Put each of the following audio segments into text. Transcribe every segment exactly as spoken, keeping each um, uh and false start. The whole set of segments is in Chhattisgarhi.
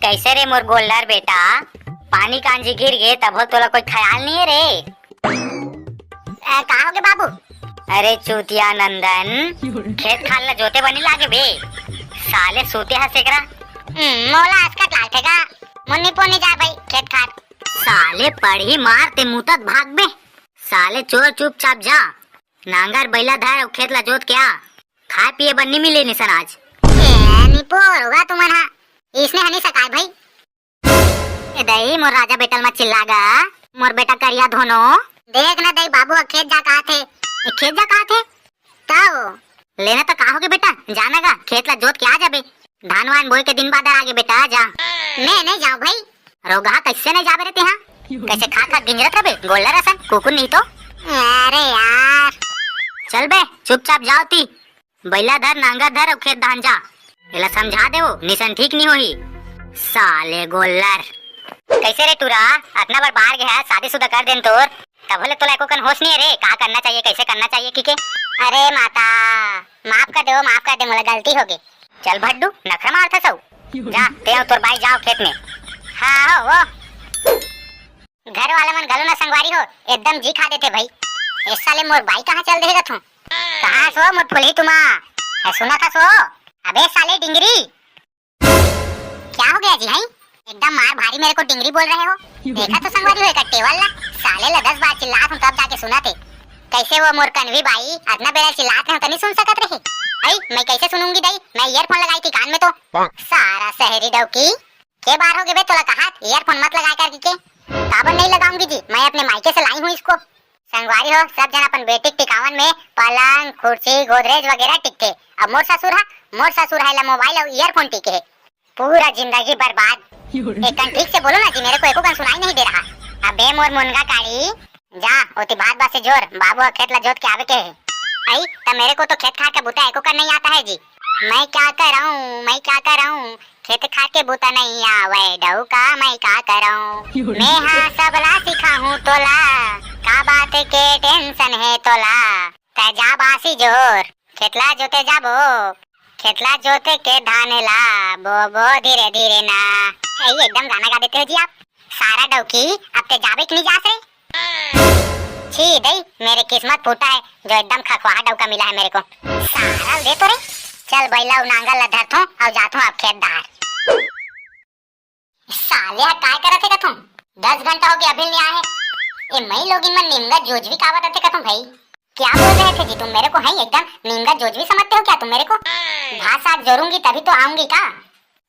कैसे रे मोर गोल्लर बेटा, पानी कांजी गिर गे तभो तोला कोई ख्याल नहीं है रे? ए, का होगे बाबू? अरे चूतिया नंदन, खेत खार ला जोते बनी लागे बे। साले सूते हस एकरा। हम्म, मोला असकट लागथे का? मुन्नी पोनी जा भाई खेत खार। साले पड़ही मार ते मुतत भाग बे। साले चोर चुपचाप जा, नांगर बैला धर अउ खेत ला जोत के आ। खाए पिए बर नी मिले निसन आज। ए, निपोर होगा तुमन हा। इसने हनी सकाय भाई। ए दई, मोर राजा बेटल म चिल्ला गा, मोर बेटा करिया धोनो। देख ना दई, बाबू ह खेत जा कहा थे। ए, खेत जा कहा थे? तब? लेना तो का होगे बेटा, जाना गा, खेत ला जोत के आ जाबे। धान वान बोए के दिन बादर आगे बेटा, जा। मैं नहीं जाऊं भाई। रोगहा कैसे नहीं जाबे रे तेहा? कैसे खा खा गिंजरत रबे, गोल्लर असन, कुकुर नहीं तो। अरे यार। चल बे, चुपचाप जाओ ती। बैला धर, नांगर धर अउ खेत धान जा। एला समझा देवो, निसन ठीक नी होही। साले गोल्लर। कैसे रे टूरा, अतना बड़ बार गया, शादीशुदा कर देन तोर, तभो ले तोला एको कन होश नहीं है रे, का करना चाहिए, कैसे करना चाहिए, की के? अरे माता, माफ कर दे, माफ कर दे, मोला गलती होगे। चल भड्डू, नखरा मारथस अउ। जा, ते अउ तोर बाई जाओ खेत में। हाँ हो, वो। घर वाला मन घलो ना संगवारी हो, एकदम जी खा देथे भाई। ए साले मोर बाई कहाँ चल देहे गा तू? कहाँ सो मोर फुलही तुमा? ए सुना था सो? अबे साले डिंगरी। क्या हो गया जी, हैं? एकदम मार भारी मेरे को डिंगरी बोल रहे हो। देखा तो संगवारी हो एक टेबल ला, साले ला दस बार चिल्लात हूँ तब जाके सुना थे। कैसे वो मोर कन्वी बाई अतना बेरा चिल्लात रहे हो तो नहीं सुन सकत रहे? आई, मैं कैसे सुनूंगी दाई? मैं ईयरफोन लगाई थी कान में तो। सारा शहरी डौकी। के बार हो गे बे तोला कहात ईयरफोन मत लगाए कर के? काबर नहीं लगाऊंगी जी, मैं अपने मायके से लाई हूँ इसको। संगवारी हो, सब जन अपन बेटी के टिकावन में पलंग, कुर्सी, गोदरेज वगैरह टिकथे। अब मोर ससुर हा, मोर ससुर हा ला मोबाइल अउ ईयरफोन टिके हे। पूरा जिंदगी बर्बाद। एक कन ठीक से बोलो ना जी, मेरे को एको कन सुनाई नहीं दे रहा। अबे मोर मुनगा काड़ी, जा ओती भात बासी जोर, बाबू ह खेत ला जोत के आवे के हे। आई, त मेरे को तो खेत खार के बुता एको कन नहीं आता है जी। मैं क्या कराऊं, मैं क्या कराऊं, खेत खार के बुता नहीं आवे डौका, मैं का कराऊं। मैं हाँ सबला सिखाहूं तोला, का बात के टेंशन है तोला। तै जा बासी जोर, खेतला जोते जाबो, खेतला जोते के धान ला बोबो धीरे धीरे ना। ए, एकदम गाना गा देते हो जी आप। सारा डौकी, अब ते जाबे कि नहीं जास रे? छी दई, मेरे किस्मत फूटा है जो एकदम खखवाहा डौका मिला है मेरे को। सारा दे तो रे। चल बैला अउ नांगल ला धरथों अउ जाथों अब खेत डहार। साले हा काय करत हे कथों? दस घंटा हो गया अभी नहीं आए है। ए मई लोगिन मन निमगा जोजवी कावत थे कथों भाई। क्या बोल रहे थे जी तुम मेरे को, हैं एकदम निमगा जोजवी समझते हो क्या तुम मेरे को? भात साग जोरूंगी तभी तो आऊंगी का?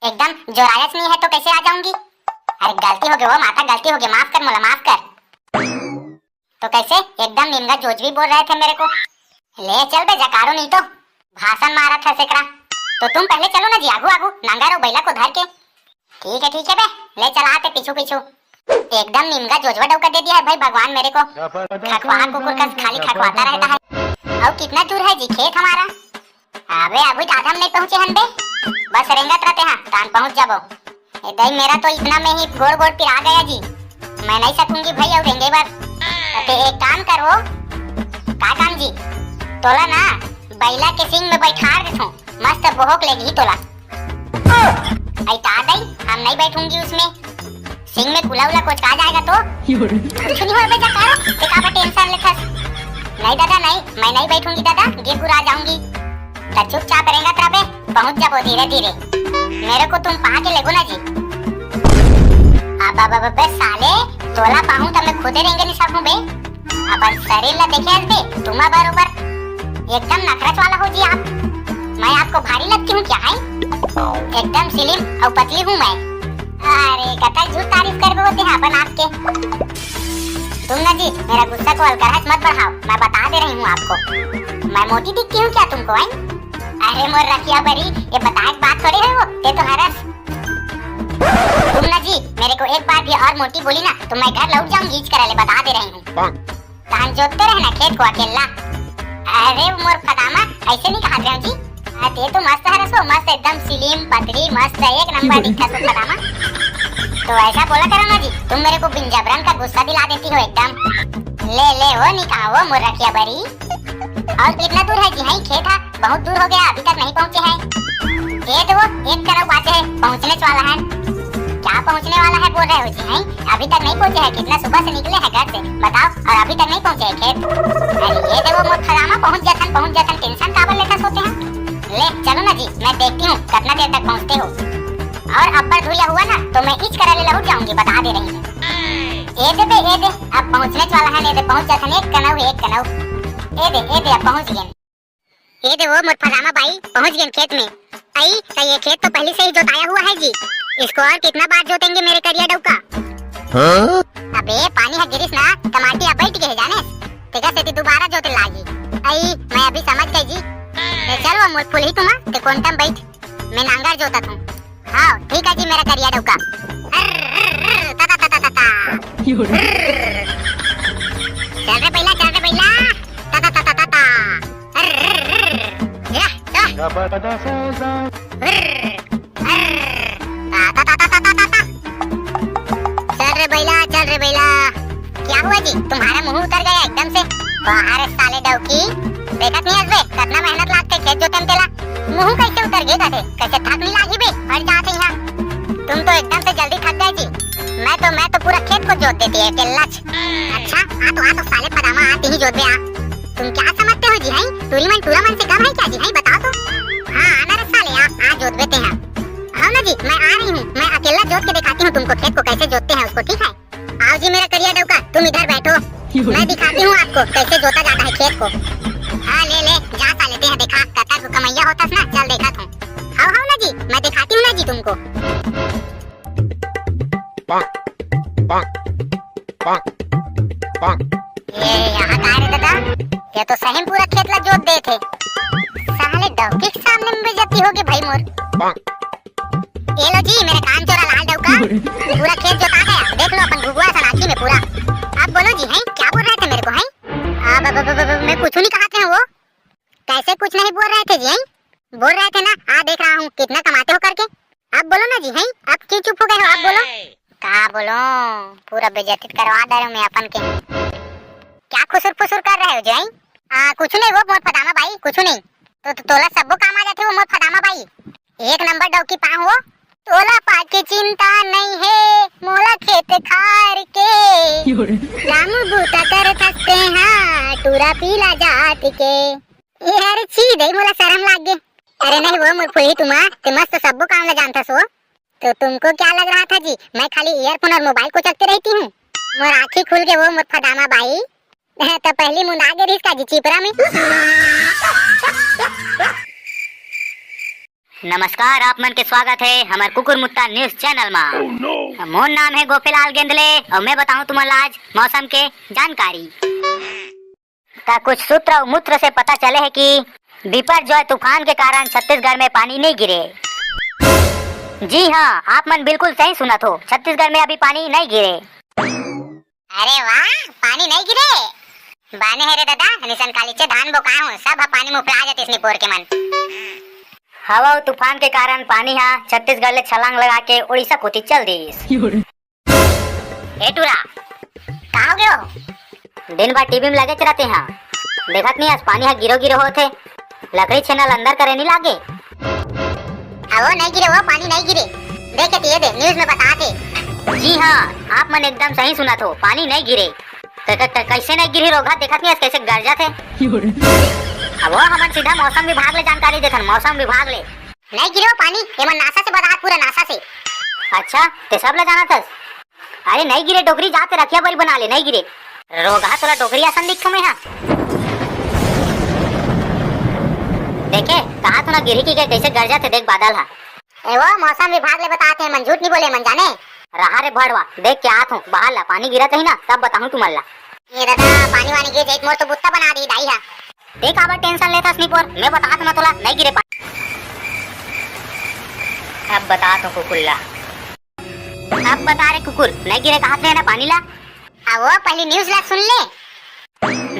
एकदम जोरायच नहीं है तो कैसे आ जाऊंगी? अरे गलती हो गई वो माता, गलती हो गई, माफ कर मोला, माफ कर। तो कैसे एकदम निमगा जोजवी बोल रहे थे मेरे को? ले चल बे जकारो नहीं तो भाषण मारा था सेकरा। तो तुम पहले चलो ना जी आगू आगू, नांगर अउ बैला को धर के। ठीक है ठीक है बे, ले चल आते पीछू पीछू। एकदम निमगा जोजवा डौका दे दिया है भाई भगवान मेरे को। खखवा कुकुर कस खाली खखवाता रहता है। अउ कितना दूर है जी खेत हमारा? अबे अभी तो आधा में नहीं पहुंचे हन बे, बस रेंगत रहते हैं तान पहुंच जाबो। ए दाई, मेरा तो इतना में ही गोड़ गोड़ पिरा गया जी, मैं नहीं सकूंगी भाई और रेंगे बर। ते एक काम करो। का काम जी? तोला ना बैला के सिंग में बैठार देथों, मस्त बोहक लेगी तोला। आई ता दाई, हम नहीं बैठूंगी उसमें, सिंग में कुला उला कुछ का जाएगा तो। कुछ नहीं हो बेटा, करो ते का टेंशन लेथस। नहीं दादा नहीं, मैं नहीं बैठूंगी दादा, गिर गुरा जाऊंगी। त चुपचाप रेंगत रबे, पहुंच जाबो धीरे धीरे। मेरे को तुम पा के लेगो ना जी। अब अब अब बे साले, तोला पाहूं त मैं खुदे रेंगे नहीं सकूं बे। अपन शरीर ला देखे हस बे, तुमा बरोबर एकदम नखरच वाला हो जी आप। मैं आपको भारी लगती हूँ क्या है? एकदम slim और पतली हूँ मैं। अरे कतक झूठ तारीफ करबे होते हैं अपन आपके। तुम ना जी मेरा गुस्सा को हल्का मत बढ़ाओ, मैं बता दे रही हूँ आपको। मैं मोटी दिखती हूँ क्या तुमको, हैं? अरे मोर रखिया बरी, ये बताए के बात थोड़ी है वो, ये तो हरस। तुम ना जी मेरे को एक बार भी और मोटी बोली ना तो मैं घर लौट जाऊंगी, इच करा ले बता दे रही हूँ। धान जोतते रहना खेत को अकेला। अरे मोर फदामा, ऐसे नहीं कहा जाओ जी। आ, ते तो मस्त हरस हो, मस्त एकदम slim पतली मस्त एक नंबर दिखा सो फदामा। तो ऐसा बोला करो ना जी, तुम मेरे को बिन जबरन का गुस्सा दिला देती हो एकदम। ले ले वो नहीं कहा वो मोर रखिया बरी। और कितना दूर है जी? हाँ, खेत है, बहुत दूर हो गया, अभी तक नहीं पहुँचे हैं। ये तो वो एक तरफ बाचे है, पहुँचने वाला है। क्या पहुंचने वाला है बोल रहे हो जी, हैं? अभी तक नहीं पहुंचे हैं? कितना सुबह से निकले हैं घर से, बताओ, और अभी तक नहीं पहुंचे हैं खेत? अरे ये दे वो मोर फलाना, पहुंच जाथन, पहुंच जाथन, टेंशन काबर लेथस होते हैं? ले चलो ना जी, मैं देखती हूँ कितना देर तक पहुंचते हो। और अब्बड़ धुरिया हुआ ना तो मैं इच करा ले लहुट जाऊंगी, बता दे रही हूँ। ए दे बे, ए दे, अब पहुंचने वाला है, ए दे पहुंच जाथन, एक कनऊ, एक कनऊ। ए दे, ए दे, अब पहुंच गए। ए दे वो मोर फलाना बाई, पहुंच गए खेत में। आई, तो ये खेत तो पहले से ही जोताया हुआ है जी, इसको और कितना बार जोतेंगे मेरे करिया डौका? हाँ? अबे पानी ह गिरिस ना, त माटी ह बैठ गए जाने, तेकर सेती दोबारा जोते लागी। आई, मैं अभी समझ गई जी। ले चल वो मोर फुलही तुमा, ते कोंटा म बैठ, मैं नांगर जोतत हूँ। हाँ ठीक है जी मेरा करिया डौका। अर्र, अर्र, ता, ता, ता, ता, ता, ता। चल रे बैला, चल रे बैला। ता, ता, ता, ता, ता, ता। अर्र, अर्र, अर्र। या, या। अर्र, अर्र। ता, ता, ता, ता, ता, ता, ता। चल रे बैला, चल रे बैला। क्या हुआ जी, तुम्हारा मुंह उतर गया एकदम से? बाहर साले डौकी, देखत नहीं हस बे, कितना मेहनत लागथे खेत जोते में तेला। मुंह कैसे उतर गए गधे, कैसे थक नहीं लागी बे, हट जाते यहाँ। तुम तो एकदम से जल्दी थक गए जी। मैं तो, मैं तो पूरा खेत को जोत देती है अकेला। अच्छा, आ तो, आ तो साले फदामा, आते ही जोत बे आ। तुम क्या समझते हो जी, हैं? टूरी मन टूरा मन से कम है क्या जी, हैं? बताओ तो। हाँ, आना रे साले, आ, आ जोत बे ते हैं। हाँ ना जी, मैं आ रही हूँ, मैं अकेला जोत के दिखाती हूँ तुमको खेत को कैसे जोतते हैं उसको, ठीक है? आओ जी मेरा करिया डौका, तुम इधर बैठो, मैं दिखाती हूँ आपको कैसे जोता जाता है खेत को। हाँ ले ले, जा साले ते हैं, देखा कतक कमैया होतस ना, चल देखा तू। हाव हाव ना जी, मैं दिखाती हूँ ना जी तुमको। ये यहाँ का रे दादा, ये तो सही में पूरा खेत ला जोत देथे। साले डौकी के सामने में बेइज्जती होगी भाई मोर। ये लो जी मेरा कान चोरा लाल डौका, पूरा खेत जोता गया, देख लो अपन घुघुआ सनाची में पूरा। अब बोलो जी, हैं क्या बोल रहे थे मेरे को, हैं? अब, अब, अब, अब, अब मैं कुछ नहीं कहा थे वो। कैसे कुछ नहीं बोल रहे थे जी, हैं? बोल रहे थे ना, आ देख रहा हूँ कितना कमाते हो करके। अब बोलो ना जी, हैं? अब क्यों चुप हो गए हो, आप बोलो। का बोलो, पूरा बेइज्जती करवा दे रहे हो मैं अपन के। क्या खुसुर फुसुर कर रहे हो जी, हैं? आ, कुछ नहीं वो मोर फदामा बाई, कुछ नहीं। तो, तो तोला सब्बो काम आ जाथे वो मोर फदामा बाई। एक नंबर डौकी पाहूं वो। तोला पाके चिंता नहीं है, मोला खेत खार के। काम बूता करथस तेहा, टूरा पीला जात के। ये अरे छी, दई मोला शरम लाग गे। अरे नहीं वो मोर फुलही तुमा, ते मस्त सब्बो काम ला जानथस वो। तो तुमको क्या लग रहा था जी, मैं खाली ईयरफोन और मोबाइल को चलते रहती हूँ? मोर आँखी खुल गे वो मोर फदामा बाई। त पहली मुंदा गे रिहिस का जी चिपरा में। नमस्कार, आप मन के स्वागत है हमर कुकुर मुत्ता न्यूज चैनल मा। मोर नाम है गोपेलाल गेंदले और मैं बताऊं तुमन ला आज मौसम के जानकारी। त कुछ सूत्र और मूत्र से पता चले है कि बिपरजॉय तूफान के कारण छत्तीसगढ़ में पानी नहीं गिरे। जी हाँ, आप मन बिल्कुल सही सुनत हो, छत्तीसगढ़ में अभी पानी नहीं गिरे। अरे वाह, पानी नहीं गिरे। बाने हे रे दादा, निसन कालीचे धान बोकाए हो, सब ह पानी मुफला जतिस निपोर के मन। हवा अउ तूफान के कारण पानी ह छत्तीसगढ़ ले छलांग लगा के उड़ीसा कोती चल दिस। ए टूरा, कहाँ हो गयो? दिन भर टीवी में लगे रहते हैं, देखत नहीं आज पानी ह गिरो गिरो होत हे, लकड़ी छेना ल अंदर करे नहीं लागे। अवो नहीं गिरे, वो पानी नहीं गिरे। देखे तो ये दे, न्यूज में बता थे। जी हाँ, आप मन एकदम सही सुनत हो, पानी नहीं गिरे। क-, क-, क-, कैसे नहीं गिरी रोघा, देखत नहीं कैसे गरजा थे। अब वो हमन सीधा मौसम विभाग ले जानकारी देथन, मौसम विभाग ले। नहीं गिरे वो पानी, एमन नासा से बता, पूरा नासा से। अच्छा, ते सब ले जाना थस? अरे नहीं गिरे डोकरी, जाते रखिया बरी बना ले, नहीं गिरे। रोगहा तोला डोकरी असन दिखो में हा। देखे, कहा तो ना गिरी की के कैसे गरजा थे, देख बादल हा। ए वो मौसम विभाग ले बता थे, मन झूठ नहीं बोले, मन जाने। रहा रे भड़वा, देख के आत हूँ, बाहर ला पानी गिरत रही ना, तब बताहूँ तुमन ला। ये दादा, पानी वानी गिर जाई त मोर तो बुत्ता बना दी दाई हा। देख काबर टेंशन लेथस निपोर, मैं बता तो ना तोला, नहीं गिरे पानी। अब बता तो कुकुल्ला। अब बता रे कुकुर, नहीं गिरे कहा थे ना पानी ला। आ वो पहली न्यूज ला सुन ले।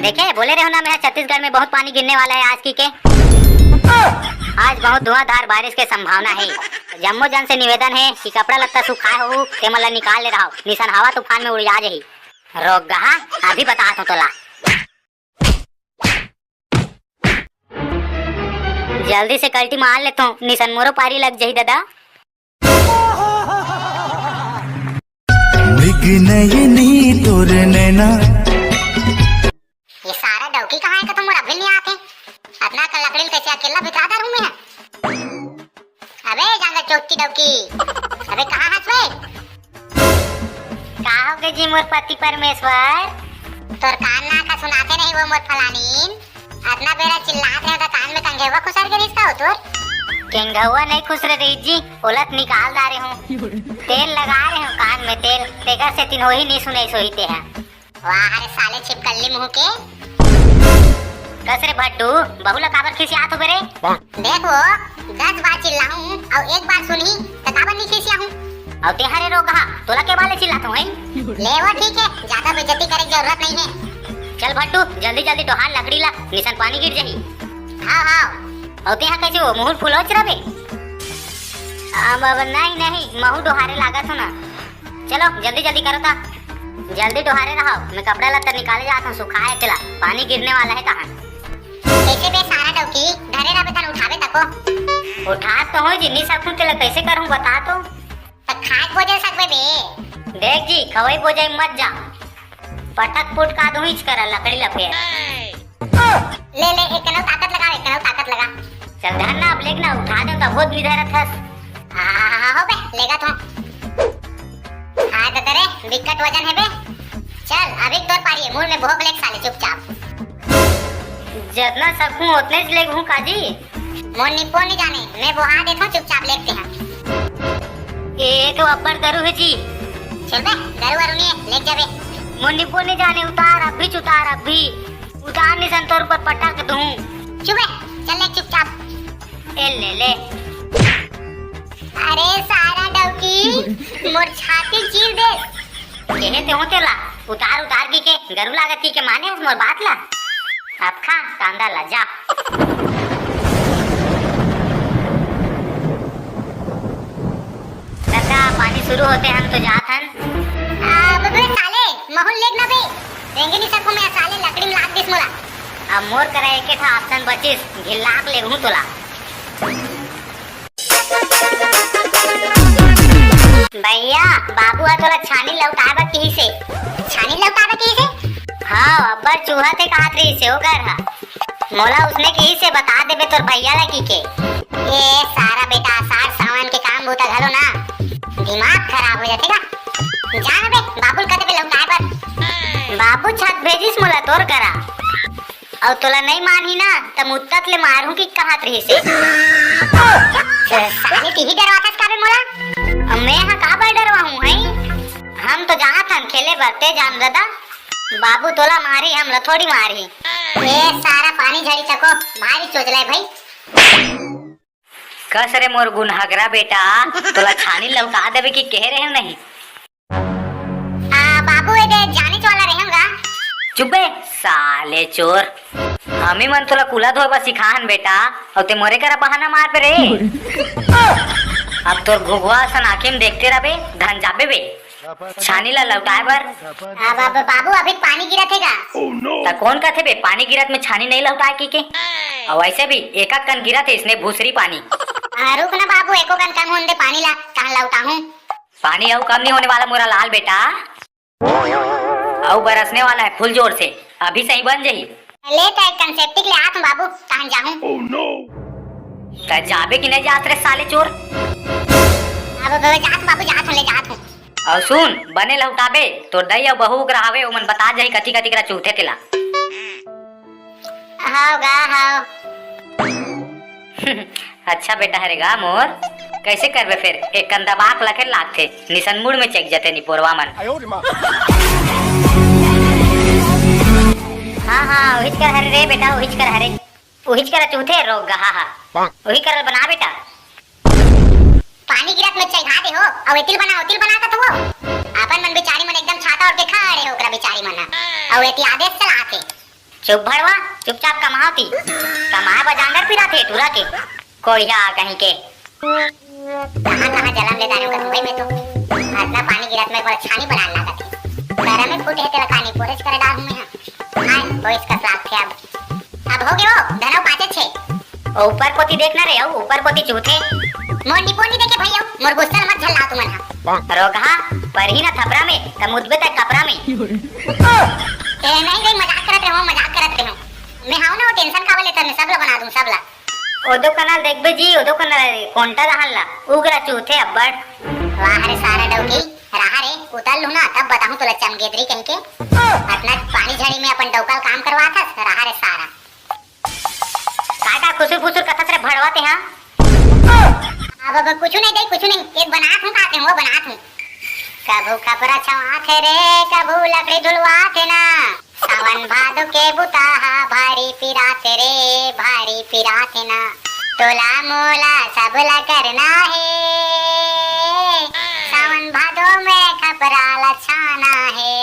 देखे, बोले रहे हो ना, मेरा छत्तीसगढ़ में बहुत पानी गिरने वाला है आज की के। आज बहुत धुआंधार बारिश के संभावना है। जम्मो जन से निवेदन है कि कपड़ा लत्ता सुखाए हो, ते मन ला निकाल ले रहो, निसन हवा तूफान में उड़िया जाही। रोगहा, अभी बतात हूँ तोला। जल्दी से कल्टी मार लेथो, निसन मोरो पारी लग जाही दादा। नयनी तोर नैना। ये सारा डौकी कहाँ हे? कथो मोर अभी नहीं आते। अतना कन लकड़ी ल कैसे अकेला बितरा डरहूँ मैं? अबे जांगर चोट्टी डौकी, अबे कहाँ हस बे? का होगे जी मोर पति परमेश्वर? तोर कान ना का सुनाते नहीं वो मोर फलानीन? अतना बेरा चिल्लात रहे त कान में कंघेवा खुसर गे रिहिस का हो तोर? कंघेवा नहीं खुसरे रहिस जी, ओला त निकाल डारे हूँ। तेल लगा रहे हूँ कान में तेल, तेकर सेतिन होही नहीं सुने सोही तेहा। वाह रे साले छिपकल्ली मुंह के। कस रे भट्टू, बहू ला काबर खिसियात होबे रे? देख वो, दस बार चिल्लाहूं अउ एक बार सुनही त काबर नहीं खिसियाहूं? अउ तेहा रे रोगहा, तोला के बाले चिल्लात हूं, हैं? ले वो ठीक हे, ज्यादा बेइज्जती करे के जरूरत नहीं हे। चल भट्टू, जल्दी जल्दी डोहार लकड़ी ला, निसन पानी गिर जाही। हाव हाव। अउ तेहा कैसे वो मुंह फुलोच रबे? अब, अब नहीं नहीं, महू डोहारे लागत हो ना। चलो जल्दी जल्दी करो ता, जल्दी डोहारे रहो, मैं कपड़ा लत्ता निकाले जात हूँ, सुखाए चला, पानी गिरने वाला है कहाँ। कैसे बे सारा डौकी, धरे रहे तन उठावे तको। उठा तो हो जिन्नी सकूं तेला कैसे करूँ बता तो। त खाए बोझे सकबे बे। देख जी खवई बोझे मत जा, पटक पुटका दूं इच करा लकड़ी ला फेर। ले ले, एक कनऊ ताकत लगा, एक कनऊ ताकत लगा। चल धर ना, अब लेग ना, उठा दे तो बहुत निधर थस। हाँ, हाँ, हाँ, हो बे, लेगा तो। हाँ, दे रे, बिकट वजन है बे। चल, अभी तोर पारी है, मुड़ में भोग लेग साले चुपचाप। जतना सकूं, उतने च लेग हूँ काजी। मोर निपो नहीं जाने, मैं बोहा देता हूँ, चुपचाप लेग तेहा। ए तो अब्बड़ गरु है जी। चल बे, गरु वरु नहीं है, लेग जा बे। मोर निपो नहीं जाने, उतार, अभी च उतार, अभी। उतार निसन तोर पर पटक दूं। चुप है, चल ले चुपचाप। ए ले ले। अरे सारा डौकी, मोर छाती चीर दे। केहे ते हो तेला, उतार उतार की के, गरु लागत की के माने हस मोर बात ला। अब खा, कांदा ला जा। दादा, पानी शुरू होते हम तो जात हन। आ, बबे साले, महू ल लेग ना बे। रेंगे नहीं सकूं मैं, साले लकड़ी में लाग दिस मोला। अब मोर करा एके ठा option बचिस, घिल्लाक लेगहूं तोला। भैया, बाबू ह तोला छानी लौटाए बर किहिस हे। छानी लौटाए बर किहिस हे? हाँ, अब्बड़ चूहत हे कहत रहिस हे, ओ घर ह। मोला उसने किहिस हे बता देबे तोर भैया ला किके। ए सारा बेटा, असाढ़ सावन के काम बूता घलो ना, दिमाग खराब हो जाथे का? जा ना बे, बाबू ल कह देबे लौटाए बर। बाबू छत भेजिस मोला तोर करा। अउ तोला नहीं मानही ना, त मुत्तत ले मारहूं कि कहत रहिस हे। साले तिही डरवाथस का बे मोला? मैं ह काबर डरवाहूं, हई? हम तो जात हन खेले बर, ते जान रदा। बाबू तोला मारही, हमला थोड़ी मारही। ए सारा पानी झड़ी चको, भारी चोचला हे भाई। कस रे मोर गुनहगरा बेटा, तोला छानी लौटा देबे कि कहे रहे नहीं? आ, बाबू, ए दे, जाने वाला रहे होगा। चुप बे, साले चोर। हमी मन तोला कूला धोए बर सिखाहन बेटा, अउ ते मोरे करा बहाना मार बे रे। अब तोर घुघुआ असन आँखी में देखते रहबे, धन जाबे बे। छानी ला लौटाए बर। आ, बा-, बा-, बाबू, अभी पानी गिरत हे का? त कौन कथे बे, पानी गिरत में छानी नहीं लौटाए की के? अउ वैसे भी एक-एक कन गिरत हे इसने भूसरी पानी। आ, रुक ना बाबू, एको कन कम होन दे पानी ला, तहन लौटाहूं। पानी अउ कम नहीं होने वाला मोरा लाल बेटा, अउ बरसने वाला है फुल जोर से, अभी सही बन जाही। ले त एक कन सेप्टिक ले आत हूं बाबू, तहन जाहूं। त जाबे कि नहीं जात रे साले चोर? अब, अब जात हूं बाबू, जात हूं, ले जात हूं। अउ सुन, बने लहुटाबे, तोर दई अउ बहू करा हवे, ओमन बता जाही कथी कथी करा चूहथे तेला। हव गा, हव। अच्छा बेटा हरे गा मोर, कैसे करबे फेर? एक कन दबा के लखे लागथे, निसन मुड़ में चेक जथे निपोरवा मन। हाँ, हाँ, उहिच कर हरे रे बेटा, उहिच कर हरे। उहिच करा चूहथे रोगहा हा। उही करल बना बेटा। पानी गिरत में चघा दे हो, अउ एतिल बना, ओतिल बना कथो। अपन मन बिचारी मन एकदम छाता ओढ़ के खड़े हो, ओकरा बिचारी मन ह। अउ एती आदेश चलाथे। चुप भड़वा, चुपचाप कमाओ ती। कमाए बर जांगर पिराथे टूरा के। कोढ़िया कहीं के। कहाँ, कहाँ जलम ले डारे हूँ भाई मैं तो। अतना पानी गिरत में एक बार छानी बनान लागत हे। गरम में फूटे हे तेला कानी पोरेच करे डार हूँ मैं। हाय, भोइस कस लागथे अब। अब हो गयो, धनव पाँचे छे। ओ ऊपर कोती देख ना रे, ओ ऊपर कोती चूहथे। मोर निपोनी देखे भैया, मोर गुस्सा ल मत झल्लाओ तुमन हा। रोगहा, परही ना थपरा में, त मुदबे तक कपरा में। ए, नहीं रे, मजाक करत रहे हों, मजाक करत रहे हों। मैं हाव ना, वो tension काबर लेथस, मैं सब ला बना दूं, सब ला। ओदो कना देखबे जी, ओदो कना कोंटा रहन ला, उगरा चूथे अब्बड़। वाह रे सारा डौकी, रहा रे, उतर लू ना, तब बताहूं तोला चमगेदरी कहिके। अतना पानी झड़ी में अपन डौका ल काम करवाथस, रहा रे सारा। का का खुसुर फुसुर कथस रे भड़वा तेहा? अब, अब कुछु नहीं दई, कुछु नहीं। एक बनात हूँ, का कहें, वो बनात हूँ। कभू खपरा छवाथे रे, कभू लकड़ी ढुलवाथे ना। सावन भादो के बुता हा भारी पिराथे रे, भारी पिराथे ना। तोला मोला सबला करना हे। सावन भादो में खपरा लछाना हे।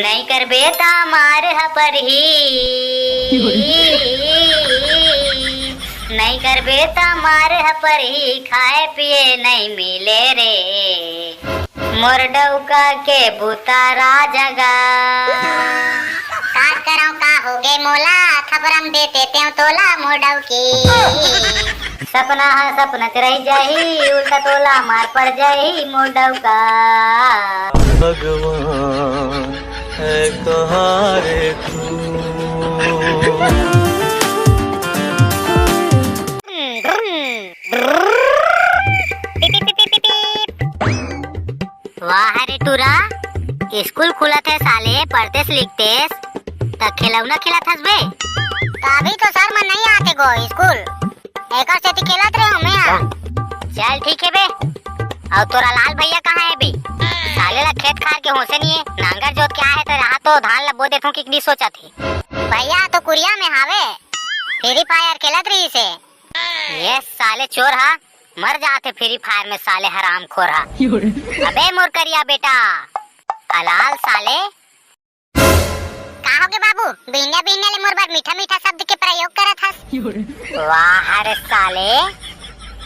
नई करबे त मार ह परही। नई करबे त मार ह परही, खाए पिए नई मिले रे। मोर डौका के बुता राजगा। का करंव, का होगे मोला, थपरम देते तेंव तोला मोर डौकी। सपना ह सपनच रह जाही, उल्टा तोला मार पड़ जाही मोर डौका। भगवान है तुम्हारे तू। वाह रे टूरा, स्कूल खुलत हे साले, पढ़तेस लिखतेस, त खेलौना खेलत हस बे? त अभी तो सर मन नहीं आते गो स्कूल, एकर सेती खेलत रहे हूँ मैं हा। चल ठीक हे बे, अउ तोरा लाल भैया कहाँ हे बे? साले ला खेत खार के होशे नहीं हे, नांगर जोत के आहे त रहा तो धान ला बो देथों कि नहीं सोचत हे। भैया तो कुरिया में हावे, Free Fire खेलत रहिस हे। ये साले चोर हा, मर जाथे Free Fire में साले हरामखोर हा। अबे मोर करिया बेटा, अलाल साले। का होगे बाबू, बिहनिया बिहनिया ले मोर बर मीठा मीठा शब्द के प्रयोग करत हस? वाह रे साले,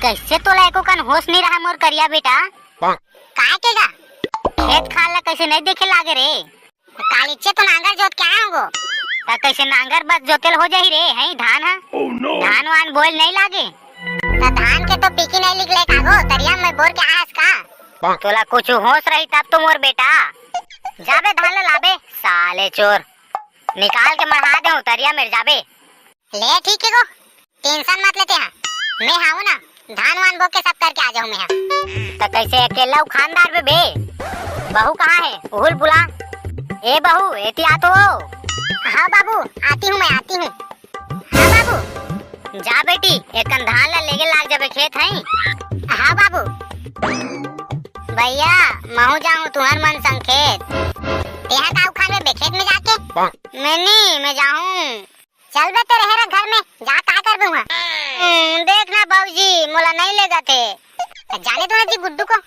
कैसे तोला एको कन होश नहीं रहा मोर करिया बेटा? काय के गा? खेत खार ला कैसे नहीं देखे लागे रे? कालीचे तो नांगर जोत के आए हों गो। त कैसे नांगर बस जोतेल हो जाही रे, हैं धान हा? धान वान बोएल नहीं लागे? त धान के तो पीकी नहीं निकले का गो, तरिया में बोर के आए हस का? तोला कुछ होश रही तब तो मोर बेटा। जाबे धान ला लाबे, साले चोर। निकाल के मढ़ा देहूं तरिया में, जाबे। ले ठीक हे गो, tension मत ले तेहा, मैं हावों ना, धान वान बो के सब करके आ जाहूं मैं हा। त कैसे अकेला उखान डारबे बे? बहू कहाँ हे? उहू ल बुला। ए बहू, एती आ तो। हाँ बाबू, आती हूँ मैं, आती हूँ। हाँ बाबू। जा बेटी, एक कन धान ला लेगे लाग जाबे खेत, हैं? हाँ बाबू। भैया, महूं जाहूं तुंहर मन संग खेत। तेहा का उखानबे बे खेत में जाके? मैं नी, मैं जाहूं। चल बे, तेरे हेरा घर में, जा, का करबे उहाँ? हम्म, देख ना बाबूजी, मोला नहीं लेगथे। जाने दो ना जी गुड्डू को,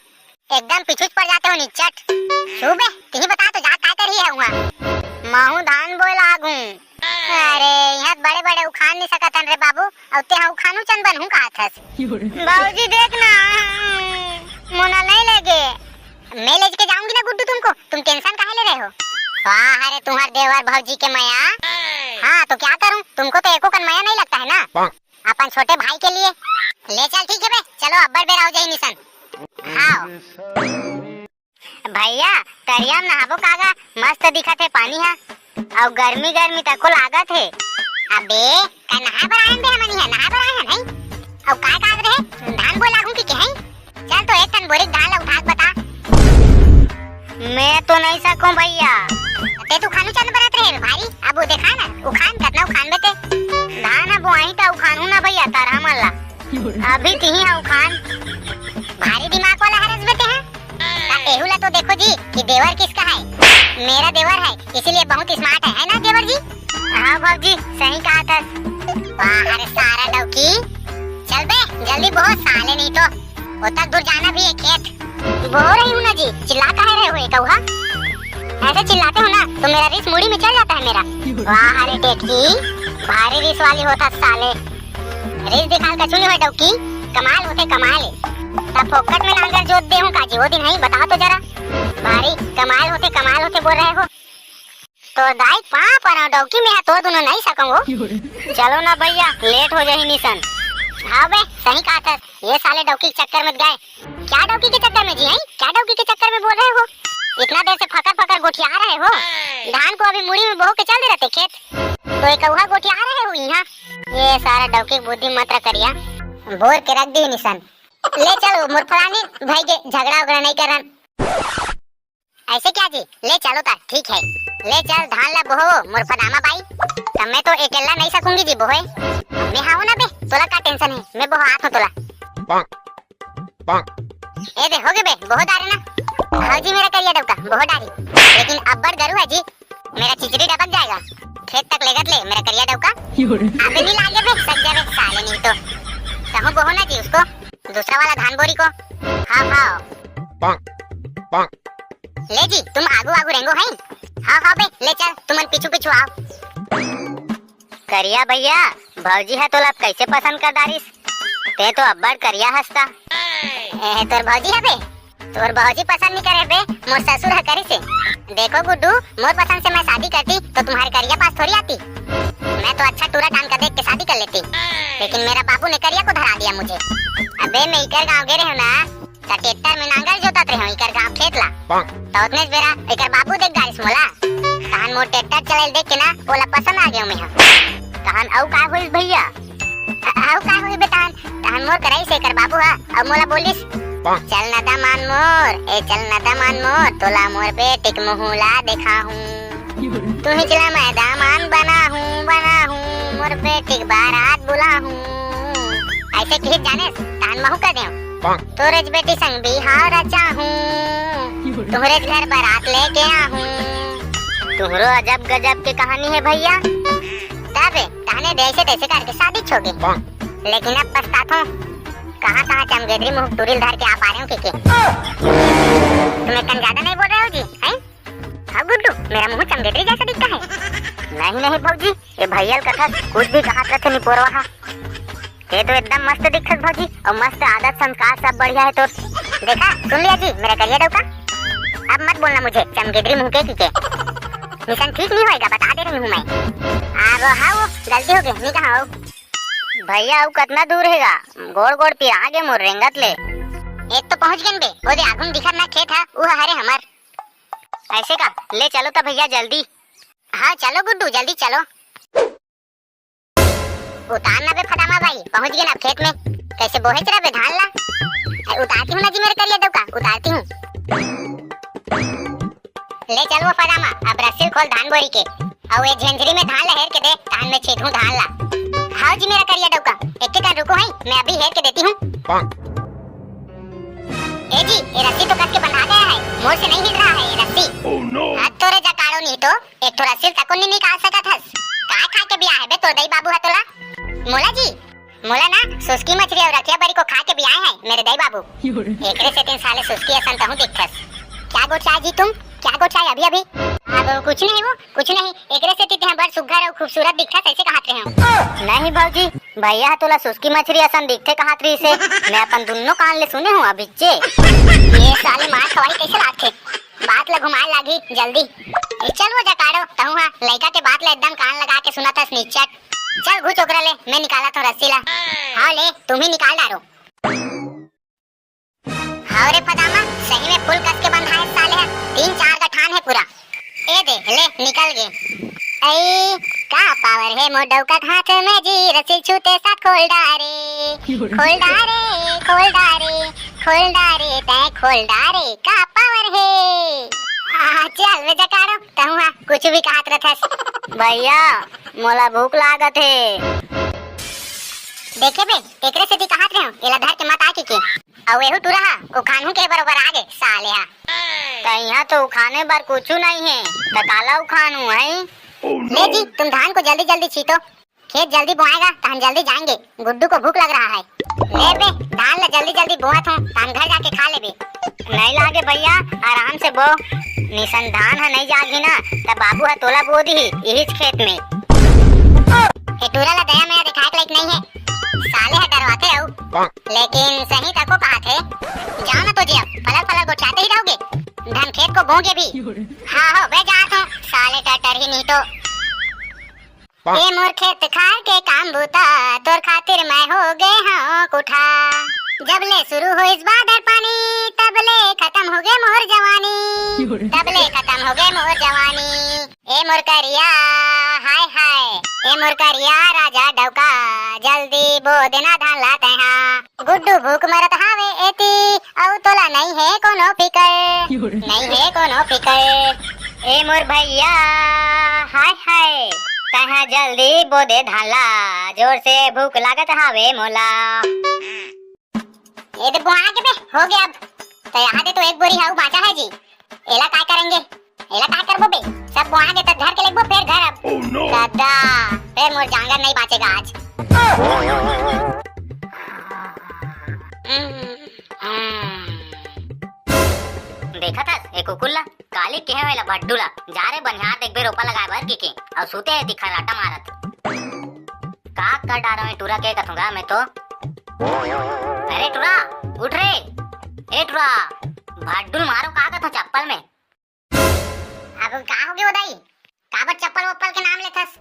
एकदम पीछू पड़ जाते हो निचट। छू बे, तिही बता तो, जा, का करही है उहाँ? महूं धान बोए लागूं। अरे, यहाँ बड़े-बड़े उखान नहीं सकत हन रे बाबू, अउ तेहा उखानू चंद बनहूं कहत हस। बाबूजी देख ना, मोला नहीं लेगे। मैं लेज के जाऊंगी ना गुड्डू तुमको, तुम tension काहे ले रहे हो? वाह, अरे तुम्हार देवर भौजी के मया। हाँ, तो क्या करूं, तुमको तो एको कन मया नहीं लगता है ना, अपन छोटे भाई के लिए। ले चल, ठीक है बे, चलो अब्बड़ बेरा हो जाही निसन। हाँ भैया, तरिया में नहाबो कागा, मस्त दिखत हे पानी हा। अउ गर्मी गर्मी तको लागत हे। अबे, का नहाए बर आए हन बे हमन इहाँ? नहाए बर आए हन, हैं? अउ काय कागज रहे? धान बोए लागूं कि के, हैं? चल तो एक ठन बोरिक धान ला उठा के बता। मैं तो नहीं सकूं भैया। ते तो उखानू चंद बनत रहे भारी। अब वो देखा ना, उखान कतना उखान बे ते। धान ह बोआही त उखानू ना भैया, तरहा मन ला। अभी तिही ह उखान। भारी दिमाग वाला हरस बे ते, हैं? त एहू ला तो देखो जी कि देवर किसका है। मेरा देवर है, इसीलिए बहुत smart है, है ना देवर जी? हाँ भौजी, सही कहा था। वाह, अरे सारा डौकी। चल बे, जल्दी बहुत साले, नहीं तो वो तक दूर जाना भी है खेत। बो रही हूँ ना जी, चिल्ला काहे रहे हो ये कौहा? ऐसे चिल्लाते हो ना तो मेरा रीस मुड़ी में चढ़ जाता है मेरा। वाह, अरे टेटकी, भारी रीस वाली होता साले। रीस दिखाल कछु नहीं हो डौकी, कमाल होते कमाल। तब फोकट में नांगर जोत दे हूँ काजी, वो दिन है, बताओ तो जरा। भारी कमाल होते, कमाल होते बोल रहे हो। तो दाई पाँव परो डौकी, में तो दोनों नहीं सकूंगो। चलो ना भैया, लेट हो जाही निसन। हाँ बे, सही कहा था। ये साले डौकी के चक्कर में गए। क्या डौकी के चक्कर में जी, हैं? क्या डौकी के चक्कर में बोल रहे हो? इतना देर से फकर फकर गोठिया रहे हो। धान को अभी मुड़ी में बोह के चल दे रहते खेत, तो एक अउहा गोठिया रहे हो यहाँ। ये सारा डौकी के बुद्धि मत रख करिया। बोर के रख दी निशन। ले चल मोर फलानी भाई के, झगड़ा उगड़ा नहीं करन। ऐसे क्या जी? ले चलो ता, ठीक है। ले चल धान ला बोहो मोर फदामा बाई। तब मैं तो अकेला नहीं सकूंगी जी बोहे। मैं हाव ना बे, तोला का टेंशन है, मैं बोहो आत हूँ तोला। ए दे, हो गे बे, बोहो डारे ना। हाँ जी मेरा करिया डौका, बोहो डारी। लेकिन अब्बड़ गरू है जी, मेरा चिचरी डबक जाएगा। खेत तक लेगत ले मेरा करिया डौका। अबे नहीं लागे बे, सक जावे साले नहीं तो। कहूँ बोहो ना जी उसको, दूसरा वाला धान बोरी को। हाँ, हाँ। ले जी, तुम आगू आगू रेंगो हैं। हाँ, हाँ बे, ले चल, तुमन पीछू पीछू आओ। करिया भैया, भौजी है तोला कैसे पसंद कर डारिस? ते तो अब्बड़ करिया हंसता। ए, तोर भौजी है बे? तोर भौजी पसंद नहीं करे बे, मोर ससुर है करिस हे। देखो गुड्डू, मोर पसंद से मैं शादी करती तो तुम्हारे करिया पास थोड़ी आती। मैं तो अच्छा टूरा टान का देख के शादी कर लेती, लेकिन मेरा बाबू ने करिया को धरा दिया मुझे। अबे मैं इकर गांव गे रहे हूँ ना, त ट्रैक्टर में नांगर जोतत रहे हूँ इकर गांव खेत ला। त उतने बेरा इकर बाबू देख डारिस मोला। तहन मोर ट्रैक्टर चलाइल देख के ना ओला पसंद आ गयो मैं। तहन अउ का होइस भैया? अ-, अउ का होइस बे तहन? तहन मोर कराइस हे एकर बाबू हा, अउ मोला बोलिस, "चल न दमान मोर, ए चल न दमान मोर, तोला मोर बेटिक मुहूं ला देखाहूं।" तुही चला मैं दामान बनाहूं, बनाहूं, मोर बेटी के बारात बुलाहूं। ऐसे किहिस जानेस, तहन महू कह देव, तोरेच बेटी संग बिहाव रचाहूं, तुहरेच घर बारात लेके आहूं। तुहरो अजब गजब के कहानी है भैया। तबे, तहने दे ऐसे तैसे करके शादी छोगे। लेकिन अब पछताथो, कहाँ कहाँ चमगेदरी मुंह टूरिल धर के आ पा रहे हो के, के? तुम एक कन ज्यादा नहीं बोल रहे हो जी, हैं? हाँ गुड्डू, मेरा मुंह चमगेदरी जैसा दिखता है? नहीं नहीं भौजी, ये भैया ल कथस कुछ भी कहात रथे निपोरवा हा। ये तो एकदम मस्त दिखत भौजी, और मस्त आदत संस्कार सब बढ़िया है तोर। देखा, सुन लिया जी मेरा करिया डौका, अब मत बोलना मुझे चमगेदरी मुंह के की के। मिशन ठीक नहीं होएगा, बता दे रही हूँ मैं। अब हाँ वो गलती हो गई, नहीं कहा हो। भैया, अउ कतना दूर हेगा? गोड़ गोड़ पिरा गे मोर रेंगत ले। एक तो पहुंच गेन बे, ओदे आघू म दिखत ना खेत हा, उ हरे हमर। ऐसे का? ले चलो त भैया जल्दी। हाँ चलो गुड्डू, जल्दी चलो। उतार ना बे फटामा बाई, पहुंच गेन अब खेत में। कैसे बोहेच रह बे धान ला? अरे उतारती हूँ ना जी मेरे करिया डौका, उतारती हूँ। ले चल वो फटामा, अब रस्सी खोल धान बोरी के। अउ ये झेंझरी में धान ला हेर के दे, धान में छेदहूं धान ला। हाव जी मेरा करिया डौका, एक के कन रुको है, मैं अभी हेर के देती हूँ। ए जी, ये रस्सी तो कस के बंधा गया है, मोर से नहीं हिल रहा है ये रस्सी। Oh no! हाथ तोरे जकाड़ो नहीं तो, एक ठो रस्सी तको नहीं निकाल सकत हस। काय खा के बिया है बे तोर दई बाबू हा तोला? मोला जी, मोला ना सुस्की मछरी अउ रखिया बरी को खा के बियाए है मेरे दई बाबू। एकरे सेतिन साले सुस्की असन तहूं दिखथस। क्या गोठियाए जी तुम? क्या गोठियाए अभी अभी? अब कुछ नहीं वो, कुछ नहीं। एकरे सेतिन तेहा बड़ सुग्घर अउ खूबसूरत दिखथस, ऐसे कहत रहे हो। नहीं भौजी, भैया हा तोला सुस्की मछरी असन दिखथे कहत रहिस हे। मैं अपन दुन्नो कान ले सुने हूँ अभिच्चे। ये साले मार खवाही कैसे लागथे? बात ला घुमाए लागी जल्दी। ए, चल वो जकाड़ो, तहूं हा लइका के बात ला एकदम कान लगा के सुनत हस निच्चट। चल घुच ओकरा ले, मैं निकालत हूँ रस्सी ला। हाँ ले, तुम ही निकाल डारो। हाँ रे फदामा, सही में फुल कस के बंधा है साले हा, तीन चार गठान है पूरा। ए दे, ले, निकल गे। ऐ, का पावर है मोर डौका के हाथ में जी, रस्सी छूते साथ खोल डारे। खोल डारे, खोल डारे, खोल डारे, तै खोल डारे, का पावर है। आ, चल बे जकाड़ो, तहूं हा कुछ भी कहत रथस। भैया, मोला भूख लागत हे। देखे बे, एकरे सेती कहत रहे हो, एला धर के मत आ के, के। अउ एहू टूरा हा, ओ खानहू के बरोबर आ गे, साले हा। त इहाँ तो उखाने बर कुछु नहीं है, त काला उखानू है? ले जी, तुम धान को जल्दी जल्दी छींटो, खेत जल्दी बोआएगा, तहन जल्दी जाएंगे, गुड्डू को भूख लग रहा है। ले बे, धान ला जल्दी जल्दी बोआत हूँ, तहन घर जाके खा लेबे। नहीं लागे भैया, आराम से बो, निसन धान हा नहीं जागी ना, त बाबू हा तोला बो दिही, इहीच खेत में। ए टूरा ला दया मया दिखाए के लायक नहीं है, साले हा डरवाथे अउ। लेकिन सही तको कहा थे, जाओ ना तो जी, अब फलर फलर गोठियाते ही रहोगे, धन खेत को बोगे भी। हाँ हो बे, जात हूँ, साले टटर ही नहीं तो। ए मोर खेत खार के काम बूता, तोर खातिर मैं हो गे हंव कुठा। जब ले शुरू होइस बादर पानी, तब ले खत्म हो गे मोर जवानी। तब ले खत्म हो गे मोर जवानी। ए मोर करिया, हाय हाय, ए मोर करिया राजा डौका, जल्दी बो देना धान ला तैहा। गुड्डू भूख मरत हावे एती, अउ तोला नइ हे कोनो फिकर, नइ हे कोनो फिकर। ए मोर भैया, हाय हाय, तैहा जल्दी बो दे धान ला, जोर से भूख लागत हावे मोला। ए दे बोआ के बे, हो गे अब। त यहाँ दे तो एक बोरी हऊ बाचा हे जी। एला काय करेंगे? एला काय करबो बे? सब बोआ गे त धर के लेगबो फेर घर अब। दादा, फेर मोर जांगर नइ बाचेगा आज। देखत हस, ए कुकुर ला, काली केहे वेला भड्डू ला, जा रे बनिहार देखबे रोपा लगाए बर कहिके, अउ सुते हे ती खर्राटा मारत। का कर डारो ए टुरा के कथूंगा मैं तो। अरे टुरा, उठ रे। ए टुरा, भड्डू ल मारो का कथों चप्पल में। अब का हो गे ओ दाई? काबर चप्पल वप्पल के नाम लेथस?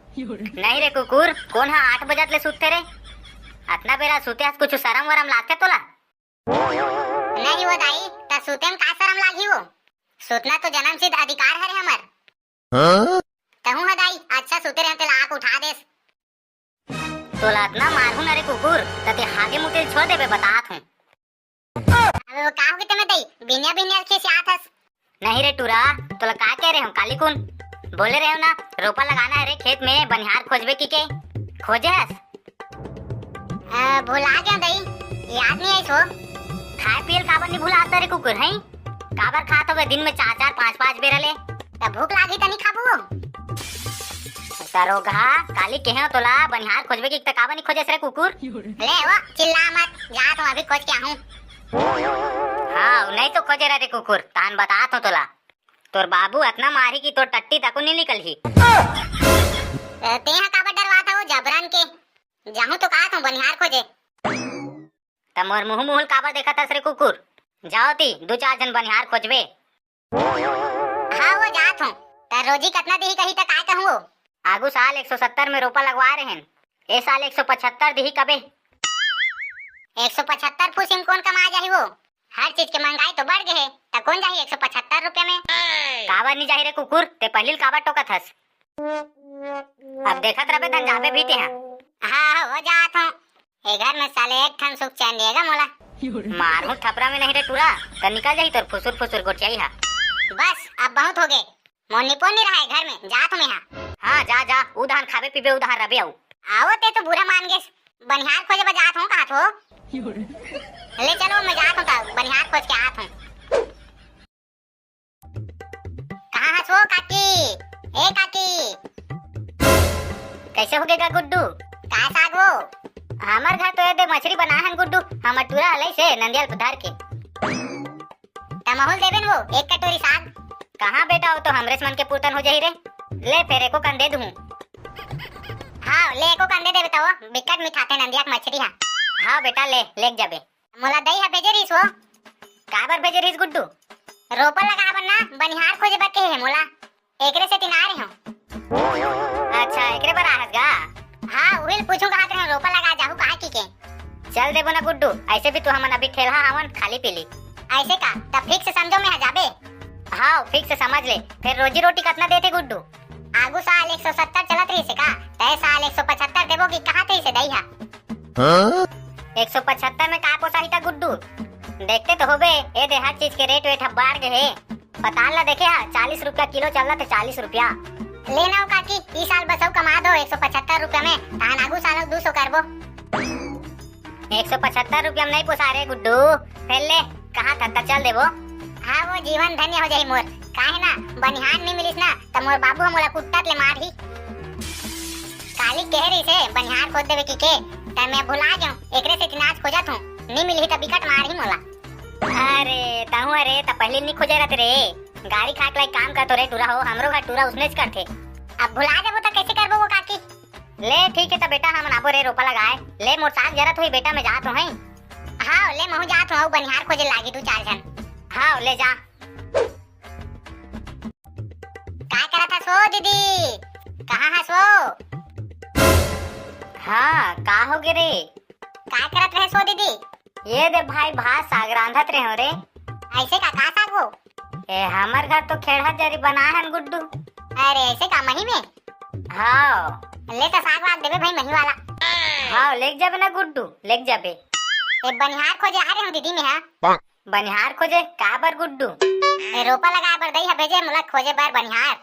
नहीं रे कुकुर, कोन हा आठ बजत ले सुतथे रे? अतना बेरा सुते हस, कुछ शरम वरम लागथे तोला? नहीं ओ दाई, त सुते म का शरम लागही ओ? सुतना तो जन्मसिद्ध अधिकार हरे हमर। हाँ? तहूं ह दाई, अच्छा सुते रहे तेला आके उठा देस। तोला अतना मारहूं न रे कुकुर, त ते हागे मुते ल छोड़ देबे, बतात हूं। अब का हो गे तेमे दाई, बिनिया बिनिया खिसियात हस? नहीं रे टुरा, तोला का कहे रहेंव काली कुन? बोले रहेंव ना, रोपा लगाना हे रे खेत में, बनिहार खोजबे कहिके। खोजे हस? अ, भुला गेंव दाई, याद नइ आइस ओ। खाए पिए ल काबर नइ भुलात रे कुकुर, हैं? काबर खात होबे दिन में चार चार पांच पांच बेरा ले? त भूख लागही त नइ खाबो ओ? सरोगहा, काली केहेंव तोला, बनिहार खोजबे कहिके त काबर नइ खोजेस रे कुकुर? ले ओ, चिल्ला मत, जात हूं अभी खोज के आहूं। हाँ, नइ तो खोजे रहिते कुकुर, तहान बतात हूं तोला। तोर बाबू अतना मारही कि तोर टट्टी तको नइ निकलही। अ, तेहा काबर डरवात हस ओ जबरन के? जाहूं तो काहत हूं बनिहार खोजे। त मोर मुहूं मुहूं ल काबर देखत हस रे कुकुर? जाओ ती, दू चार झन बनिहार खोजबे। हाँ, ओ जात हूं। त रोजी कतना दिही कही त काय कहूं ओ? आगू साल एक सौ सत्तर में रोपा लगवाए रहेन, ए साल एक सौ पचहत्तर दिही कबे। एक सौ पचहत्तर फूसी म कोन कमा जाही ओ? हर चीज के महंगाई तो बढ़ गे हे, त कोन जाही एक सौ पचहत्तर रुपया में? काबर नइ जाही रे कुकुर, ते पहिली ल काबर टोकत हस? अब देखत रहिबे धन जाबे भी तेहा। हाँ, ओ जात हूं। ए घर में साले एक ठन सुख चैन नइ हे गा मोला। मारहूं थपरा में नहीं रे टुरा, त निकल जाही तोर फुसुर फुसुर गोठियाई हा। बस, अब बहुत हो गे। मोर निपोन नइ रहा ए घर में, जात हूं मैं हा। हाँ, जा, जा, उ धान खाबे पीबे, उ धान रबे अउ। आओ, ते तो बुरा मान गेस। बनिहार खोजे बर जात हूं, काहत हस। ले चलो, मैं जात हूं त, बनिहार खोज के आत हूं। कहाँ हस ओ काकी? ए काकी। कइसे हो गे गा गुड्डू? का साग ओ? हमर घर तो ए दे मछरी बनाए हन गुड्डू, हमर टुरा हलई से नंदिया ल धर के। त महूं ल देबे न ओ, एक कटोरी साग। कहाँ बेटा, ओ तो हमरेच मन के पुरतन हो जाही रे। ले फेर एको कन दे दूं। हाँ, ले एको कन दे देबे त ओ, बिकट मिठाथे नंदिया के मछरी हा। हाँ बेटा, ले, लेग जाबे। मोला दई ह भेजे रिहिस ओ। काबर भेजे रिहिस गुड्डू? रोपा लगाए बर ना, बनिहार खोजे बर कहे हे मोला। एकरे सेती ना आए रहेंव। अच्छा, एकरे बर आए हस गा? हाँ, उही ल पूछूं कहत रहेंव, रोपा लगाए जाहू कहाँ कहिके। चल देबो ना गुड्डू, अइसे भी तो हमन अभी ठेलहा हवन, खाली पीली। अइसे का? त fix समझो मैं हा जाबे। हाँ, fix समझ ले। फेर रोजी रोटी कतना देथे गुड्डू? आगू साल एक सौ सत्तर चलत रहिस हे का, त ए साल एक सौ पचहत्तर देबो कि कहत रहिस हे दई हा। हाँ? एक सौ पचहत्तर में का पोसाही त गुड्डू? देखते तो होबे, ए दे हर चीज के रेट वेट ह बाढ़ गे हे। पताल ला देखे हा, चालीस रुपया किलो चलत हे, चालीस रुपया। ले ना ओ काकी, ई साल बस अउ कमा दो एक सौ पचहत्तर रुपया में, तहान आगू साल अउ दू सौ करबो। एक सौ पचहत्तर रुपया में नइ पोसाय रे गुड्डू, फेर ले, कहाँ तक त चल देबो। हाँ, ओ जीवन धन्य हो जाही मोर, काहे ना, बनिहार नइ मिलिस ना, त मोर बाबू ह मोला कुट्टत ले मारही। काली कहे रहिस हे, बनिहार खोज देबे कहिके, त मैं भुला गेंव, एकरे सेती आज खोजत हूँ, नइ मिलही त बिकट मारही मोला। अरे, तहूँ अरे, त पहिली नइ खोजे रहते रे, गारी खाए के लाइक काम करतो रे टूरा हो, हमरो घर टूरा उसनेच करथे। अब भुला जाबो त कइसे करबो ओ काकी? ले ठीक हे त बेटा, हमन आबो रे रोपा लगाए। ले मोर साग जरत होही बेटा, मैं जात हों, हैं? हाव, ले महूँ जात हों, अउ बनिहार खोजे लागी दू चार झन। हाव, ले जा। काय करत हस ओ दीदी? कहाँ हस ओ? हाँ, का होगे रे? का करत रहेस हो दीदी? ये दे भाई, भात साग रांधत रहेंव रे। अइसे का, का साग हो? ए, हमर घर तो खेड़हा जरी बनाए हन गुड्डू। अरे, अइसे का, मही में? हाँ। ले त साग वाग देबे भाई, मही वाला। हाँ, लेग जाबे ना गुड्डू, लेग जाबे। ए, बनिहार खोजे आ रहेंव दीदी मैं, हाँ। बनिहार खोजे? काबर गुड्डू? ए, रोपा लगाए बर दई ह भेजे मोला खोजे बर बनिहार।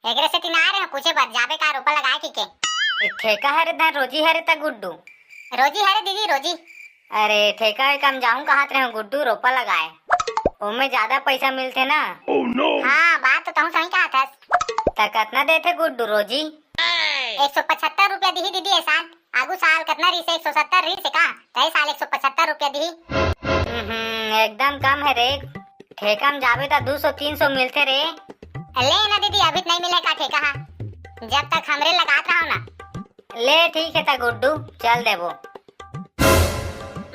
एकरे सेती ना आ रहेंव पूछे बर, जाबे का रोपा लगाए कहिके। ए, ठेका हरे धन रोजी हरे त गुड्डू? रोजी हरे दीदी, रोजी। अरे, ठेका वेका म जाहूं कहत रहेंव गुड्डू, रोपा लगाए। ओमे जादा पइसा मिलथे ना। हाँ, बात तो तहूं सही कहत हस। त कतना देथे गुड्डू रोजी? एक सौ पचहत्तर रुपया दिही दीदी ए साल। आगू साल कतना रिहिसे? एक सौ सत्तर रिहिसे का? त ए साल एक सौ पचहत्तर रुपया दिही। हम्म, एकदम कम हे रे। ठेका म जाबे त दू सौ तीन सौ मिलथे रे। ले ना दीदी, अभी त नइ मिले का ठेका हा? जब तक हमरे लगात रहो ना। ले ठीक हे त गुड्डू, चल देबो।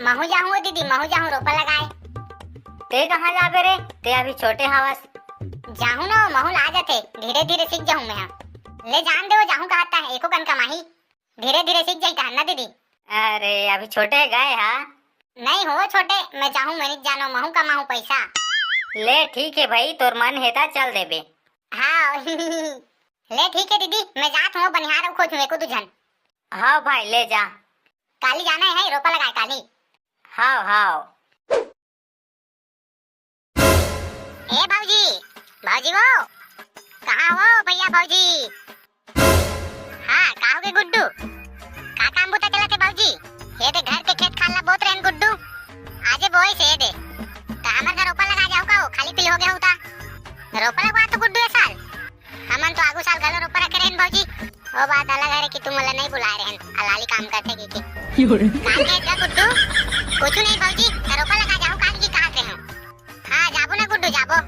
महूं जाहूं ओ दीदी, महूं जाहूं रोपा लगाए। ते कहाँ जाबे रे? ते अभी छोटे हवस। जाहूं ना, महूं ला जाथे, धीरे धीरे सीख जाहूं मैं हा। ले जान दे, ओ जाहूं कहत हे, एको कन कमाही। धीरे धीरे सीख जाही तहन ना दीदी। अरे, अभी छोटे गए हा। नहीं हो छोटे, मैं जाहूं, मैं नहीं जानो, महूं कमाहूं पइसा। ले ठीक हे भाई, तोर मन हे त चल देबे। हाँ। ले ठीक हे दीदी, मैं जात हूं, बनिहार अउ खोजहूं एको दू झन। हाँ भाई, ले जा। काली जाना हे, हे रोपा लगाए काली। हाँ, हाँ। ए भौजी, भौजी वो, कहाँ हो भैया भौजी? हाँ, का होगे गुड्डू? का काम बूता चलत हे भौजी? ये दे घर के खेत खार ला बोत रहेन गुड्डू। आजे बोइस हे ये दे। त हमर घर रोपा लगा जाहू का हो? खाली पीली होगे हो ता। रोपा लगवा तो गुड्डू ए साल। हमन तो आगू साल घलो रोपा रखे रहेन भौजी। ओ बात अलग हरे कि तुमन ला नइ बुलाए रहेन, अलाली काम करथे कहिके। का कहे गा गुड्डू? कुछु नहीं भौजी, त रोपा लगा जाहू का कहिके कहत रहेंव। हाँ, जाबो ना गुड्डू, जाबो।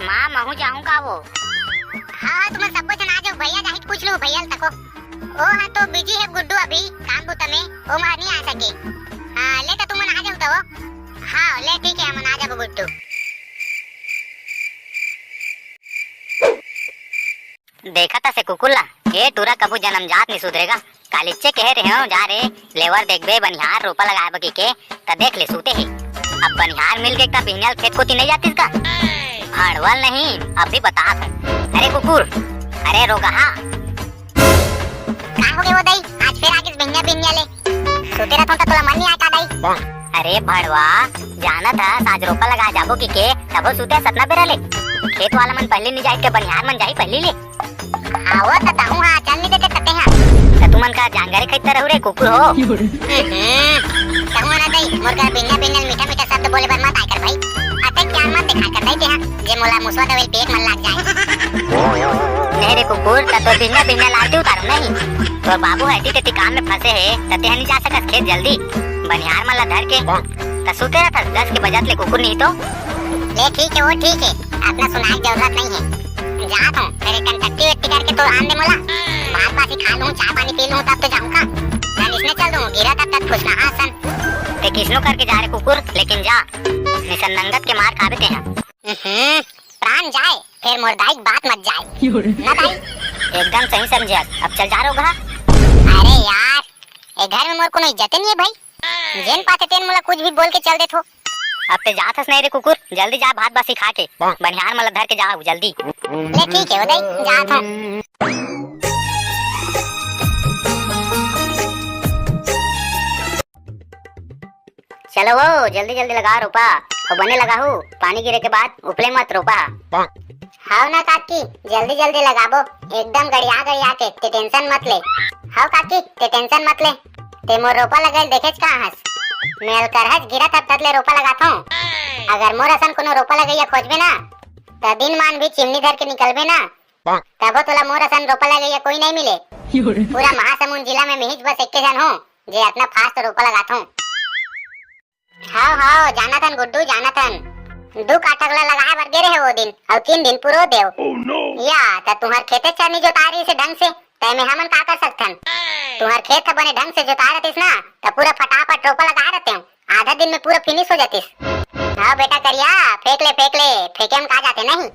माँ, महूँ जाहूँ का वो? हाँ, हाँ, तुमन सब्बो झन आ जाओ, भैया जाही त पूछ लूँ, भैया ल तको। ओ हा तो busy हे गुड्डू अभी, काम बूता में, ओ हा नइ आ सके। हाँ, ले त तुमन आ जाओ त वो। हाँ, ले ठीक हे, हमन आ जाबो गुड्डू। देखत हस ए कुकुर ला, ए टूरा कभू जनमजात नि सुधरेगा। कालिच्चे कहे रेहेंव, जा रे, लेवर देखबे, बनिहार रोपा लगाए बर कहिके, त देख ले, सूते हे। अब बनिहार मिल गे त बिहनिया ल खेत कोती नइ जातिस का? भड़वल नहीं, अभी बतात हँव। अरे कुकुर, अरे रोगहा। का होगे वो दई? आज फेर आ गिस बिहनिया बिहनिया ले। सुते रथों त तोला मन नइ आय का दई? अरे भड़वा, जानत हस आज रोपा लगा जाबो कहिके, तभो सुते हस अतना बेरा ले। खेत वाला मन पहिली नइ जाही के बनिहार मन जाही पहिली ले। हाँ वो त तहूँ हा चल नइ देते सते हा। त तुमन का जांगरे खइते रहू रे कुकुर हो। हम्म, तहूँ ना दई, मोर कर बिहनिया बिहनिया मीठा मीठा शब्द बोले बर मत आय कर भाई। अतेक ज्ञान मत दिखाय कर दई तेहा, जे मोला मुसवा दवई पेट मन लाग जाए। नहीं रे कुकुर, त तोर बिहनिया बिहनिया ल आरती उतारूँ नहीं। तोर बाबू ह एती तेती काम में फंसे हे, त तेहा नइ जा सकस खेत जल्दी। बनिहार मन ला धर के, त सुते रथस दस के बजत ले कुकुर नहीं तो। ले ठीक हे, वो ठीक हे, अतना सुनाय के जरूरत नहीं हे। जात हँव, फेर एक कन टट्टी वट्टी करके तो आन दे मोला। भात बासी खा लूँ, चाय पानी पी लूँ, तब तो जाहूँ का। मैं इसने चल दूँ, गिरा तब तक खुश ना हसन। ते किसनो करके जा रे कुकुर, लेकिन जा। निसन नंगत के मार खाबे तेहा। हम्म, प्राण जाए, फेर मोर दाई के बात मत जाए। ना दाई? एकदम सही समझे हस। अब चल जा रोगहा। अरे यार, ए घर में मोर कोनो इज्जते नइ हे भाई। जेन पाथे तेन मोला कुछ भी बोल के चल देथो। अब ते जात हस नहीं रे कुकुर, जल्दी जा भात बासी खा के। बनिहार मन ला धर के जाहू जल्दी। ले ठीक हे, ओ दाई, जात हँव। चलो वो, जल्दी जल्दी लगा रोपा, अउ बने लगाहू, पानी गिरे के बाद उपले मत रोपा। हव ना काकी, जल्दी जल्दी लगाबो, एकदम गड़िया गड़िया के, ते tension मत ले। हव काकी, ते tension मत ले, ते मोर रोपा लगाइल देखेच का हस, मैं अलकरहच गिरत हफ्तत ले रोपा लगाथों। अगर मोर असन कोनो रोपा लगइया खोजबे ना, त दिन मान भी चिमनी धर के निकलबे ना, तभो तोला मोर असन रोपा लगइया कोई नहीं मिले। पूरा महासमुंद जिला में मिहिच बस एक्के झन हों, जे अतना fast रोपा लगाथों। हव, हव, जानत हन गुड्डू, जानत हन। दू काठक ला लगाए बर गे रहे वो दिन, अउ तीन दिन पुरो देव। या, त तुँहर खेते च नइ जोताए रहिसे ढंग से, त एमे हमन का कर सकथन? तुँहर खेत ह बने ढंग से जोताए रहतिस ना, त पूरा फटाफट रोपा लगाए रहतेंव। आधा दिन में पूरा finish हो जातिस। हव बेटा करिया, फेंक ले, फेंक ले, फेंके म का जाथे नहीं?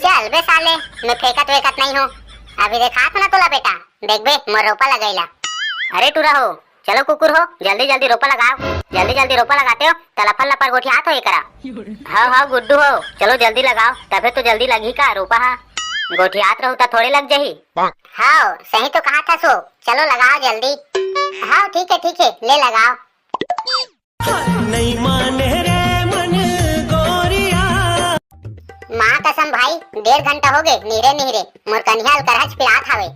चल बे साले, मैं फेंकत वेंकत नहीं हों। अभी देखात हों ना तोला बेटा, देखबे मोर रोपा लगइला। अरे टूरा हो, चलो कुकुर हो, जल्दी जल्दी रोपा लगाओ। जल्दी जल्दी रोपा लगाते हो त लफर लफर गोठियात हो एकरा। हव हव गुड्डू हो, चलो जल्दी लगाओ, तभे तो जल्दी लगही का रोपा हा। गोठियात रहू त थोड़े लग जही। हव सही तो कहा था सो, चलो लगाओ जल्दी। हव ठीक है ठीक है, ले लगाओ। नहीं माने रे मन गोरिया। माँ कसम भाई, डेढ़ घंटा हो गए निहरे निहरे, मोर कनिहा अलकरहच पिरात हवे।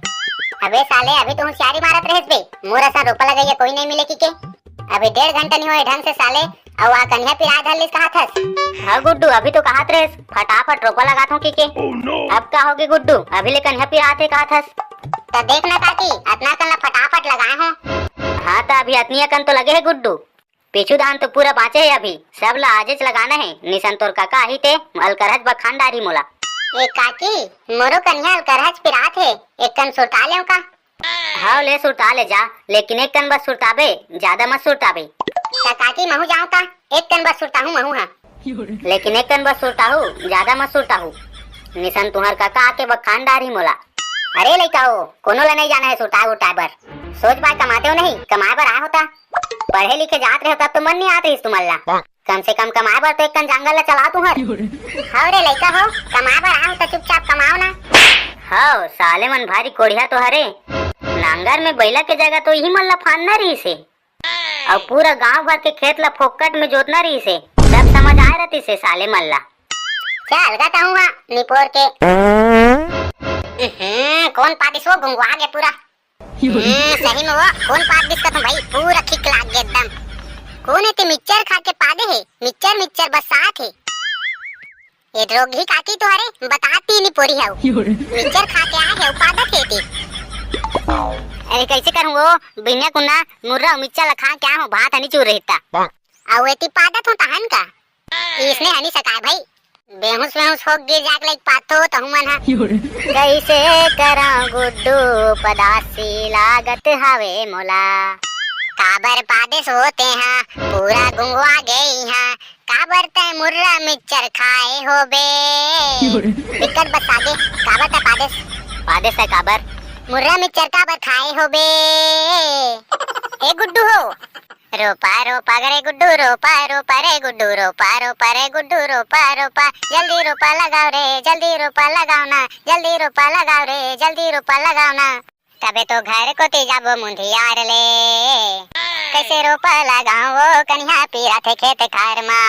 अबे साले, अभी तो होशियारी मारत रहेस बे, मोर असन रोपा लगइया कोई नहीं मिले किके। अभी डेढ़ घंटा नहीं होए ढंग से साले, अउ आ कनिहा पिरात हलिस कहा थस। हाँ गुड्डू, अभी तो कहत रहेस फटाफट रोपा लगात हूँ किके। अब का होगे गुड्डू, अभी ले कनिहा पिरात हे कहा थस। त देख ना काकी, अतना कन ला फटाफट लगाए हूँ। हाँ त अभी अतनी अकन तो लगे हे गुड्डू, पीछू धान तो पूरा बाँचे हे अभी, सब ला आजेच लगाना हे, निसन तोर काका आही ते अलकरहच बखान डारही मोला। ए काकी, मोरो कनिहा अलकरहच पिरात हे, एक कन सुरता लेव का? हव ले सुरता ले जा, लेकिन एक कन बस सुरताबे, जादा मत सुरताबे। त काकी महू जाँव का? एक कन बस सुरताहूँ महू हा। लेकिन एक कन बस सुरताहू, जादा मत सुरताहू। निसन तुँहर काका आके बखान डारही मोला। अरे लइका हो, कोनो ला नहीं जाना हे सुरताए उरताए बर। सोच पाए कमाते हो नहीं, कमाए बर आए होता। पढ़े लिखे जात रहे तब तो मन नहीं आत रहिस तुमन ला। कम से कम कमाए बर तो एक कन जांगर ला चला तुँहर। हव रे लइका हो, कमाए बर आए हो त चुपचाप कमाओ ना। हव, साले मन भारी कोढ़िया तो हरे। नांगर में बइला के जगह तो इही मन ला फांदना रहिस हे। अउ पूरा गांव भर के खेत ला फोकट में जोतना रहिस हे। तब समझ आए रहतिस हे साले मन ला। चल गा तहूँ हा निपोर के। हम्म, कोन पादिस वो, गुंगवा गे पूरा। हम्म, सही में वो कोन पाद दिस कथों भाई, पूरा खिक लाग गे एकदम। कोन हे ते, मिक्सचर खा के पादे हे, मिक्सचर मिक्सचर बस साथ हे। ए रोगही काकी तो हरे, बतात ही निपोरी हव। मिक्सचर खा के आए हे, पादत हे ते। अरे कैसे करूँ वो, बिहनिया कुन मुर्रा अउ मिक्सचर ला खा के आए हूँ, भात हनी चूर रहिता। अउ एती पादत हूँ तहन का? इसने हनी सकाय भाई। बेहोश वेहोश हो गिर जाए के लइक पाथो तहू मन हा। कैसे करा गुड्डू, पदासी लागत हवे मोला। काबर पादेस हो तेहा, पूरा गुंगवा गे इहाँ। काबर तै मुर्रा मिक्सचर खाए होबे? बिकट बस आगे, काबर तै पादेस? पादेस तै काबर? मुर्रा मिक्सचर काबर खाए होबे? ए गुड्डू हो, रोपा रोपा रे गुड्डू, रोपा रोपा रे गुड्डू, रोपा रोपा रे गुड्डू, रोपा रोपा, जल्दी रोपा लगाओ रे, जल्दी रोपा लगाओ ना, जल्दी रोपा लगाओ रे, जल्दी रोपा लगाओ ना। तबे तो घर कोती जाबो मुंधियार ले। कैसे रोपा लगाओ वो कनिहा पीरा थे खेत खार मा,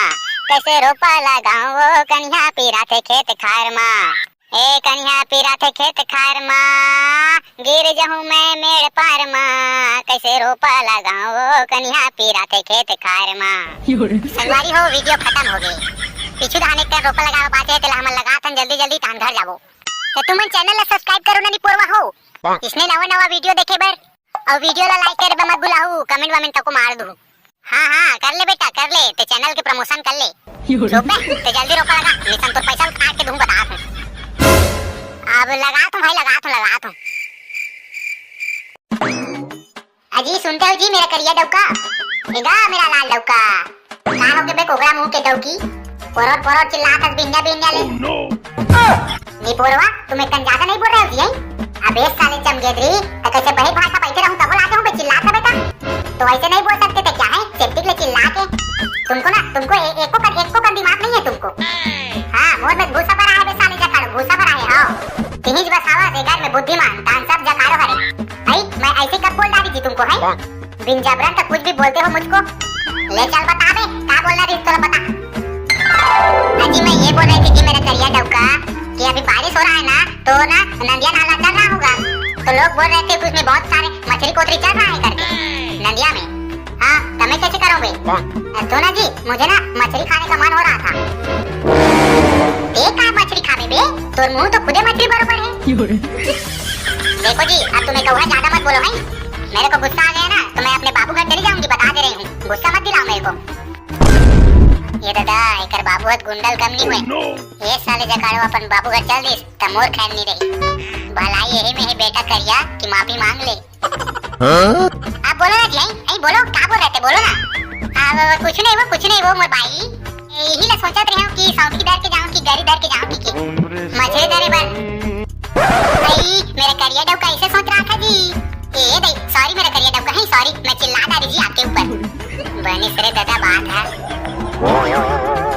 कैसे रोपा लगाओ वो कनिहा पीरा थे खेत खार मा। ए कनिहा पीरा थे खेत खार मा, गिर जहूँ मैं मेड़ पार मा, कैसे रोपा लगाओ वो कनिहा पीरा थे खेत खार मा। संगवारी हो, वीडियो खत्म हो गई। पीछू धान एक रोपा लगावा बाचे, तेला हमन लगाथन जल्दी जल्दी, तहन घर जाबो। तो तुमन चैनल ला सब्सक्राइब करो ना निपोरवा हो, इसने नवा नवा वीडियो देखे बर, अउ वीडियो ला लाइक करे बर मत भुलाहू, कमेंट वमेंट तको मार दू। हाँ हाँ, कर ले बेटा, कर ले, ते चैनल के प्रमोशन कर ले। चुप बे, ते जल्दी रोपा लगा, निसन तोर पैसा काट के दूँ बता हूँ। अब लगा तू भाई, लगा तू, लगा तू। अजी सुनते हो जी मेरा करिया डौका, एगा मेरा लाल डौका। का हो गे बे कोकरा मुंह के डौकी, पोरोर पोरोर चिल्लात हस बिहनिया बिहनिया ले। निपोरवा, तुम एक कन ज्यादा नहीं बोल रहे हो जी, हैं? अबे साले चमगेदरी, तो कैसे बहिर भाषा बैठे रहूं तब लाते हो बे चिल्लात है बेटा। तो ऐसे नहीं बोल सकते थे क्या है, सेप्टिक ले चिल्ला के। तुमको ना, तुमको ए-, एको कन, एको कन दिमाग नहीं है तुमको। हाँ, मोर में घुसा भरा है बे साले जकाड़ो, घुसा भरा है, हाँ। तिहिज बस आवाज है घर में बुद्धिमान, तान सब जकाड़ो हरे। आई, मैं ऐसे कब बोल डाली जी तुमको, है? बिन जबरन तो कुछ भी बोलते हो मुझको। ले चल बता बे, का बोलना रही तोला बता। अजी मैं ये बोल रही थी कि मेरा करिया डौका कि अभी बारिश हो रहा है ना, तो ना नदिया नाला चल रहा होगा, तो लोग बोल रहे थे कि उसमें बहुत सारे मछली कोतरी चल रहा है करके नदिया में। हाँ, तमे कैसे करो बे? अ, सुना जी, मुझे ना मछली खाने का मन हो रहा था। ते का मछली खाबे बे? तोर मुंह तो खुदे मछली बरोबर है। देखो जी, अब तुम्हें कौहा ज्यादा मत बोलो है, मेरे को गुस्सा आ गया ना तो मैं अपने बाबू घर चली जाऊंगी, बता दे रही हूँ, गुस्सा मत दिलाओ मेरे को। ये दादा, एकर बाबू हत गुंडल कम नहीं हुए। ये साले जकाड़ो अपन बाबू घर चल दिस, त मोर खैर नहीं रही। भलाई यही में है बेटा करिया कि माफी मांग ले। हाँ? आप बोलो ना जी, आई, आई बोलो, का बोल रहे थे, बोलो ना। आ, वो, वो, कुछ नहीं वो, कुछ नहीं वो, मोर बाई। यही ला सोचत रहे हूँ कि सौखी धर के जाऊँ कि गरी धर के जाऊँ कि के। मछली धरे बर। भाई, मेरा करिया डौका ऐसे सोच रहा था जी। ए दई, सॉरी मेरा करिया डौका, हे सॉरी, मैं चिल्ला डारी जी आपके ऊपर। बने सरे दादा बात हे।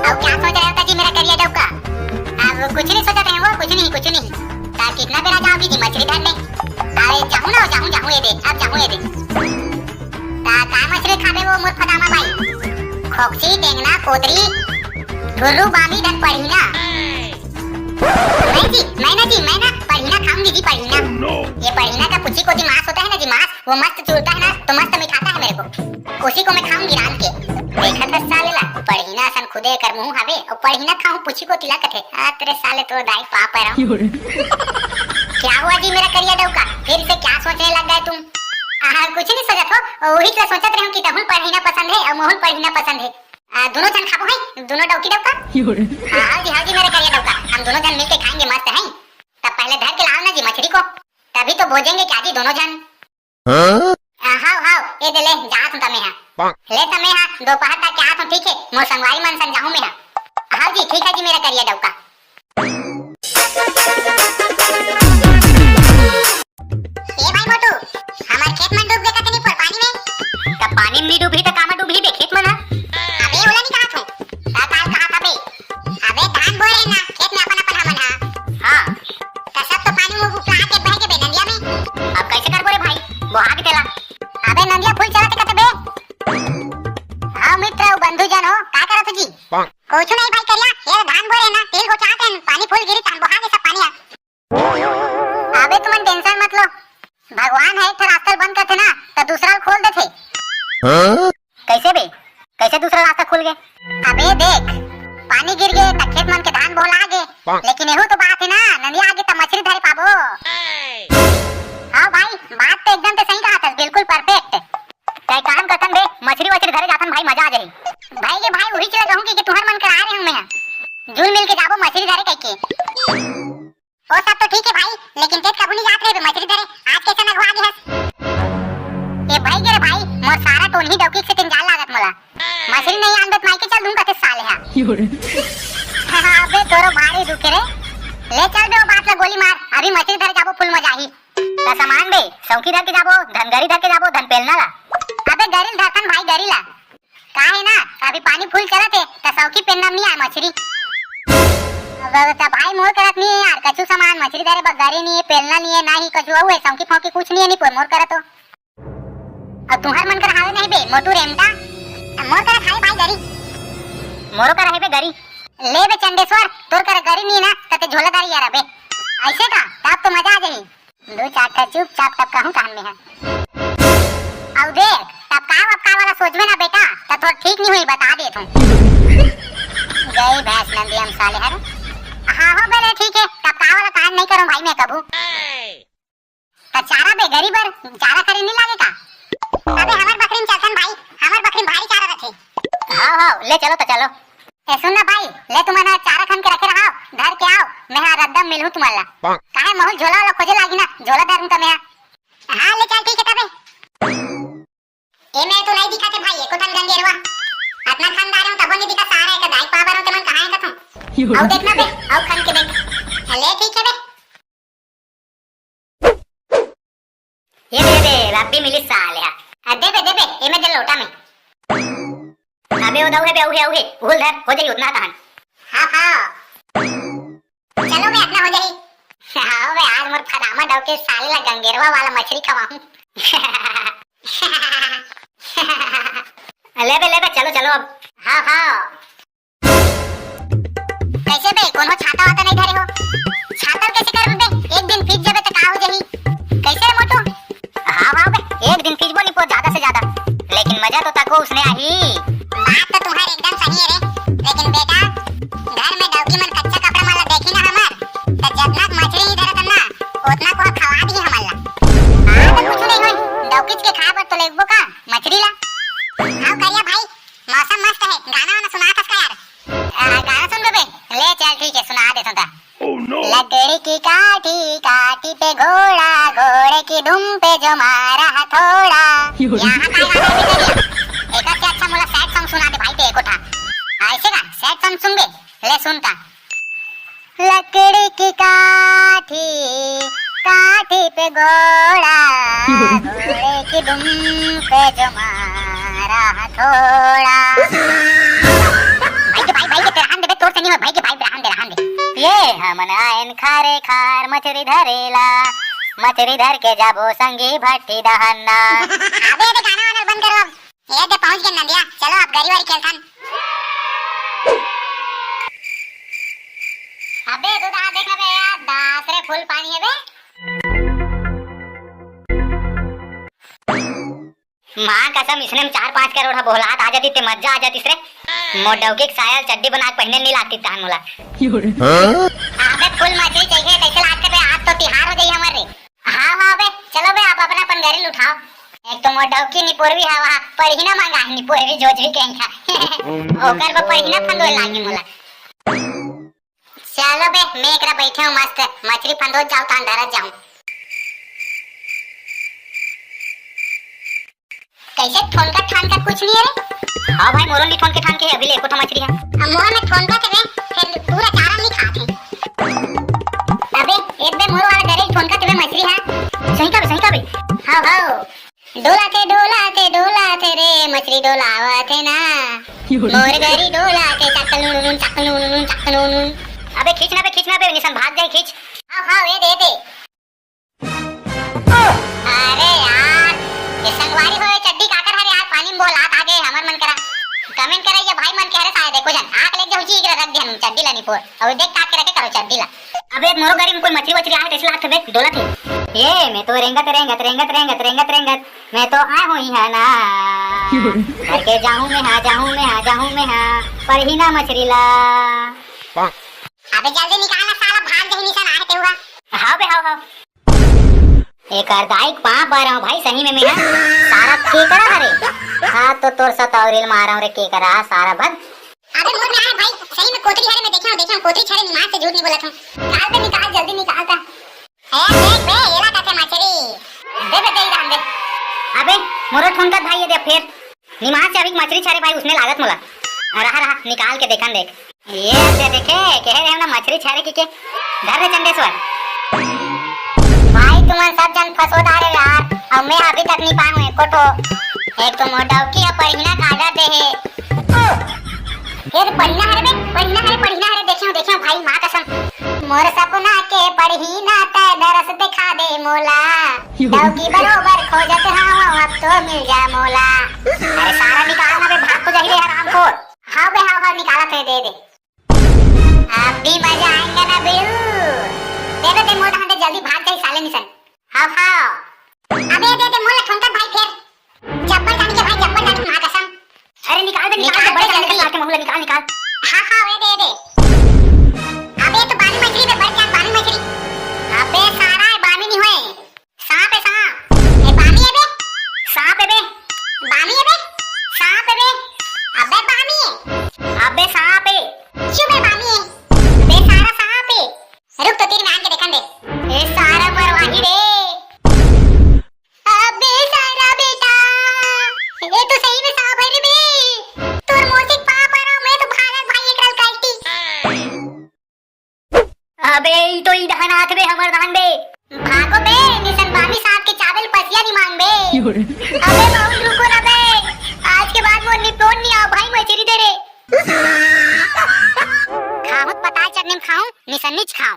अब क्या सोच रहे हो जी मेरा करिया डौका? अब कुछ नहीं सोचत रहे हो, कुछ नहीं, कुछ नहीं। ता कितना बेरा जाओगी जी मछरी धरने? अरे जाहूं ना, जाहूं, जाहूं ए दे, अब जाहूं ए दे। ता का मछरी खाबे वो मोर फदामा बाई? खोकची, टेंगना, कोतरी, धुर्रू, बामी, धन पढ़ीना। मैं जी, मैं ना जी, मैं ना पढ़ीना खाऊंगी जी, पढ़ीना। ये पढ़ीना का पुछी कोती मांस होता है ना जी, मांस, वो मस्त चुरता है ना, तो मस्त मिठाता है मेरे को। उसी को मैं खाऊंगी रांध के। देखा था साले ला, पढ़ीना असन खुदे कर मुंह हवे, और पढ़ीना खाऊं पुछी कोती ला कथे। आ, तेरे साले तो दाई पाप है राम। क्या हुआ जी मेरा करिया डौका? फिर से क्या सोचने लग गए तुम? आ, कुछ नहीं सोचत हो, वही तो सोचत रहे हूँ कि तहुल पढ़ीना पसंद है और मोहुल पढ़ीना पसंद है। आ, दोनों जन खाबो है, दोनों डौकी डौका? हाँ, हाँ जी, हाँ जी, मेरे करिया डौका, हम दोनों जन मिलके खाएंगे, मस्त है। तब पहले धर के लाओ ना जी मछली को, तभी तो भोजेंगे क्या जी दोनों जन। हाँ? आ, हाव, हाव, ए दे ले, जात हूँ तमे हा। ले तमे हा, दोपहर तक के आत हूँ, ठीक है, मोर संगवारी मन संग जाहूँ मैं हा। हाव जी, ठीक है जी, मेरा करिया डौका। ए भाई मोटू, हमार खेत मन डूब गे कथे नहीं पोर पानी में। त पानी में नहीं डूबही त कामा डूबही बे खेत मन ह? अबे ओला नहीं कहा थो। त काल कहा था बे। अबे धान बोए ना खेत में अपन अपन हमन हा। हाँ। त सब तो पानी में उपला के बह गे बे नंदिया में। अब कैसे करबो रे भाई? बोहा के तेला। अबे नंदिया फूल चलत कथे बे। हाँ मित्र अउ बंधु जन हो, का करत हो जी? कुछ नहीं भाई करिया, ये धान बोए ना, तेल हो चाहते हैं, पानी फूल गिरी तहन बोहा गे सब पानी आ। अबे तुमन टेंशन मत लो, भगवान ह एक ठन रास्ता बंद करथे ना, त दूसरा ल खोल देथे। हाँ? कैसे बे? कैसे दूसरा रास्ता खुल गे? अबे देख, पानी गिर गे त खेत मन के धान बोहला गे, लेकिन एहू तो बात है ना, नंदिया आगे त मछली धरे पाबो। हाँ भाई, बात तो एकदम ते सही कहा था, बिल्कुल परफेक्ट। तय काम करथन बे, मछली वछली धरे जाथन भाई, मजा आ जाही। भाई के भाई उही चला कहूँ कि, कि तुहर मन करा रहे हूँ मैं, जुल मिल के जाबो मछली धरे कह के। ओ सब तो ठीक है भाई, लेकिन तें कभू नहीं जात रहे बे मछली धरे, आज कैसे नगवा गे हस? ए भाई गे रे भाई, मोर सारा टोनही डौकी से तिंजाल लागत मोला। मछली नहीं आन दे त माई के चल दूंगा ते साले हा। अबे तोरो भारी दुखे रे। ले चल बे ओ बात ला गोली मार, अभी मछली धरे जाबो फुल मजा आही। त सामान बे, सौखी धर के जाबो, धन गरी धर के जाबो, धन पेलना ला। अबे गरी ल धरथन भाई गरी ला। का है ना, अभी पानी फुल चलत है, त सौखी पेन्ना में नहीं आए मछली। अब त भाई मोर करत नहीं है यार, कछु सामान मछली धरे बर गरी नहीं है, पेलना नहीं है, ना ही कछु अउ है, सौखी फौकी कुछ नहीं है, नहीं पोर मोर करत हो। अब तुहर मन कर हावे नहीं बे, मोटू रेमटा। अब मोर करत हावे भाई गरी। मोरो कर है बे गरी। ले बे चंडेश्वर, तोर कर गरी नहीं ना, त ते झोलादारी यार अबे। ऐसे का, तब तो मजा आ जाही। दू चार ठा चुपचाप टपकाहूं तहन में हा। अउ देख, टपका वपका वाला सोचबे ना बेटा, त तोर ठीक नहीं हुई, बता देत हूं। गई भैंस नंदी हम साले हर। हाँ हो बे, ठीक है, टपका वाला काम नहीं करूं भाई मैं कभू। त चारा बे गरीब बर, चारा खरीद नहीं लागे का? अबे हमर बकरी में चलथन भाई, हमर बकरी में भारी चारा रथे। हाँ, हाँ, ले चलो त चलो। ए सुन ना भाई, ले तुमन ह चारा खन के रखे रहा, धर के आओ, मैं हा रद्दम मिलहूं तुमन ला। काहे महूं झोला वाला खोजे लागी ना, झोला धरूं त मैं हा। हाँ ले चल ठीक है तबे। ए मैं तो नहीं दिखा थे भाई, एको ठन गंगेरवा। अतना खन दारे हूं तबो नहीं दिखा सारा, एक दाई पावर हो ते मन कहाँ है कथूं। अउ देखना बे, अउ खन के देख। ले ठीक है बे। ये दे दे, रब्बी मिली साले हा। आ, दे बे, दे बे, ये में दे लोटा में। अबे, वो दऊ है बे, अऊ है, अऊ है। भूल धर, हो जाई उतना तहन। हाँ, हाँ। चलो बे, अपना हो जाई। हाँ बे, आज मोर फदामा डौके साले ला गंगेरवा वाला मछली खवाऊं। ले बे, ले बे, चलो, चलो अब। हाँ, हाँ। कैसे बे, कोनो छाता वाता नहीं धरे हो? छाता कैसे करबे बे? एक दिन भीज जाबे त का हो जाही? कैसे रे मोटू? हाँ, हाँ बे, एक दिन भीजबो नहीं पो ज्यादा से ज्यादा, लेकिन मजा तो तको उसने आही। बात तो तुम्हार एकदम सही है रे, लेकिन बेटा, घर में डौकी मन कच्चा कपड़ा मन ला देखी ना हमर, त जतना मछली ही धरत ना, उतना को खवा दी हमन ला। हाँ, तो कुछ नहीं होई, डौकीच के खाए बर तो लेगबो का मछली ला। हाँ करिया भाई, मौसम मस्त है, गाना वाना सुना थस का यार? आ, गाना सुन बे? ले चल ठीक है, सुना देथों ता। Oh no! लकड़ी की काठी, काठी पे घोड़ा, घोड़े की दुम पे जो मारा हथौड़ा। यहाँ का गाना है बे? एक से अच्छा मोला sad song सुना दे भाई ते एको ठा। ऐसे का sad song सुन बे? ले सुन ता। लकड़ी की काठी, काठी पे घोड़ा, घोड़े की दुम पे जो मारा हथौड़ा। भाई के, भाई, भाई के, ते रहन दे बे, तोर से नहीं हो, भाई के, भाई, रहन दे, रहन दे। ये हमन आयन खारे खार मछरी धरेला, मछरी धर के जाबो संगी भट्टी दहन्ना। अबे, अबे, गाना वाना बंद करो अब। ये दे पहुंच गए नंदिया, चलो अब गरी वारी खेलथन। अबे दूधा देख ना बे यार, दास रे फुल पानी है बे। माँ कसम, इसने में चार पाँच करोड़ हा बोहलात आ जाती ते मजा आ जातीस रे। मोर डौकी के साया ल चड्डी बना के पहने नहीं लागती तहन मोला। हाँ? अबे फुल मछली चाहिए, कैसे लागते बे? आज तो तिहार हो जाई हमर रे। हाँ, हाँ बे, चलो बे, आप अपन अपन गरी ल उठाओ। एक तो मोर डौकी निपोरवी हवा, पढ़ी ना मंगा निपोरवी जोजवी के यहाँ। ओकर बर पढ़ी ना फंदोल लागे मोला। चलो बे, मैं एकरा बैठे हूँ मस्त, मछली फंदोल जाऊँ तान धरत जाऊँ। कैसे ठोनका ठानका कुछ नहीं है रे? हाँ भाई, मोरो नहीं ठोन के ठान के अभी ले एको ठो मछली है। अब मोर में ठोनका के रे, फिर पूरा चारा नहीं खात है। अबे, एक बे मोरो वाला गरे ठोनका के बे मछली है। सही का बे, सही का बे? हाँ, हाँ। डोला थे, डोला थे, डोला थे रे, मछली डोलावा थे ना। मोर गरी डोला थे, चकलुन, चकलुन, चकलुन। अबे खींच ना बे, खींच ना बे, निशन भाग जाए, खींच। हाँ, हाँ, ये दे दे। अरे यार, ये संगवारी हो, ये चड्डी काकर हरे यार, पानी में बोहलात आगे हमर मन करा। Comment करे ये भाई मन कह रहे शायद, देखो जन, आँख लेके जाऊँ जी, रख दिया चड्डी ला निपोर। और देख ताक के रखे करो चड्डी ला। अबे मोरो गरी में कोई मछली वछली आए, कैसे लागत बे? डोलत है। ये मैं तो रेंगत, रेंगत, रेंगत, रेंगत, रेंगत, रेंगत, मैं तो आए हुई है ना। करके जाऊँ मैं हाँ, जाऊँ मैं हाँ, जाऊँ मैं हाँ, पर ही ना मछली ला। अबे जल्दी निकाल ना साला, भाग जाही निशन आहे ते हुआ। हाँ बे, हाँ, हाँ। एकर दाई के पाँव परौं भाई, सही में मेहा सारा केकरा हरे। हाँ तो तोर सतौरी ल मारौं रे केकरा, सारा भग। अबे मोर में आहे भाई, सही में कोतरी हरे, मैं देखे हूँ, देखे हूँ, कोतरी छरे निमाज से झूठ नहीं बोलत हूँ। निकाल बे, निकाल, जल्दी निकाल ता। ए, देख बे, एला कथे मछरी। दे बे, दे ही रहन दे। अबे, मोरो ठोनकत भाई ये दे फेर। निमाज से अभी मछरी छरे भाई, उसने लागत मोला। रहा, रहा, निकाल के देखन देख। ये दे देखे, कहे रहे ना मछरी छरे की के। धर रे चंडेश्वर। भाई तुमन सब जन फंसो डारे यार, और मैं अभी तक नहीं पाऊँ एको ठो। एक तो मोर डौकी है, पहिना काटा दे है। ये तो पहिना हरे बे, पहिना हरे, पहिना हरे, देखे हूँ, देखे हूँ भाई, माँ कसम। मोर सपना के पहिना ते दरस दिखा दे मोला। डौकी बरोबर खोजत हवं, अब तो मिल जा मोला। अरे सारा निकाल ना बे, भाग तो जाही रे हरामखोर। हाँ बे, हाँ, हाँ, निकालत है, दे दे। अब भी मजा आएगा ना बिरू। दे दे, दे मोटा हटे, जल्दी भाग जाही साले निशन। हाँ, हाँ। अबे दे दे, मोला ठोंका भाई फेर। जब्बर जानी के भाई, जब्बर जानी के माँ कसम। अरे निकाल दे, निकाल निकाल दे, दे बड़े जानी जल्दी। के साथ में हुला निकाल, निकाल। हाँ, हाँ, वे दे दे। अबे तो बामी मछली बे, बड़े जान बामी मछली। अबे सारा है बामी नहीं हुए। सांप है, सांप। ए, बामी है बे। सांप है बे। बामी है बे। सांप है बे। अबे बामी है। अबे सांप है। चुप है, बामी है। बे सारा सांप है। रुक तो तेरी नान के देखन दे। ए सारा मरवाही रे। अबे सारा बेटा, ये तो सही में सांप है रे बे। तोर मोसी के पाँव परौं, मैं तो भागत भाई एकरा ल काटी। अबे ई तो ई डहन आत बे, हमर डहन बे। भागो बे, निशन बामी सांप के चाबे ल पसिया नहीं मांग बे। अबे बहुत रुको ना बे, आज के बाद मोर निपोर नहीं आओ भाई, मछरी दे रे। खाहूं त पताल चटनी में खाहूं, निशन नीच खाओ।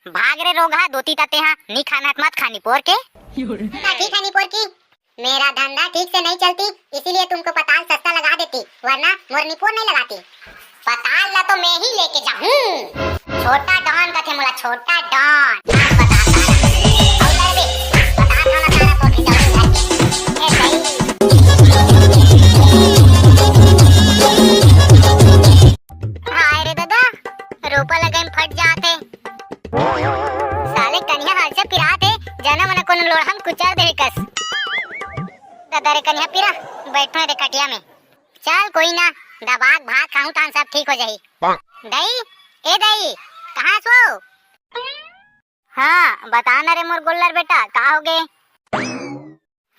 भाग रे रोगहा, दोती तते हा, नी खाना त मत खा निपोर के। ना ठीक है निपोर की, मेरा धंधा ठीक से नहीं चलती, इसीलिए तुमको पताल सस्ता लगा देती, वरना मोर निपोर नहीं लगाती। पताल ला तो मैं ही लेके जाहूं। छोटा डॉन कथे मोला, छोटा डॉन। पताल ला। अउ लड़ बे, पताल खाना खाना तो खिचड़ी खाके। ए भाई। हाय रे दादा, रोपा लगाई में फट जात हे। साले कनिहा हाल से पिरात हे, जना मना कोनो लोढ़ा म कुचल दे कस। ददा रे कनिहा पिरा, बैठो रे कटिया में। चल कोई ना, दबाक भात खाऊं तान सब ठीक हो जाही। दई, ए दई, कहाँ सो? हाँ, बता ना रे मोर गोल्लर बेटा, का हो गे?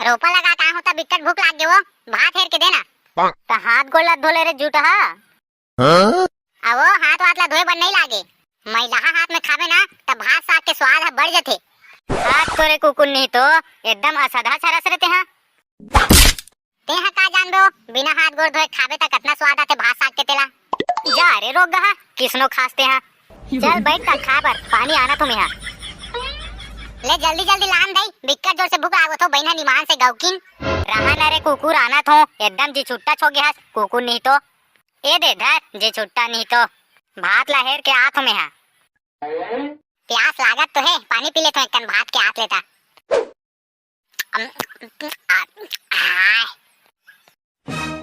रोपा लगा का होता, बिकट भूख लाग गे वो, भात हेर के देना। त हाथ गोल्लर धोले रे जूठा। हाँ? अवो हाथ वाथ ला धोए बर नहीं लागे, मैलाहा हाथ में खाबे ना, त भात साग के स्वाद ह बढ़ जथे। हाथ तोरे कुकुर नहीं तो, एकदम असधा छरस रे तेहा। तेहा का जानबे ओ, बिना हाथ गोड़ धोए खाबे त कतना स्वाद आथे भात साग के तेला। जा रे रोगहा, किसनो खास तेहा। चल बैठ त खा बर, पानी आनत हों मेहा। ले जल्दी जल्दी लान दई, बिक्कट जोर से भूख लागत हो, बहिन ह निमान से गौकिन। रहा न रे कुकुर, आनत हों, एकदम जी छुट्टा छो गे हस कुकुर नहीं तो। ए दे धर, जी छुट्टा नहीं तो। भात ला हेर के आत हों मेहा। प्यास लागत तो हे, पानी पी लेथों, एक कन भात के आत लेता। अम, आ, आ।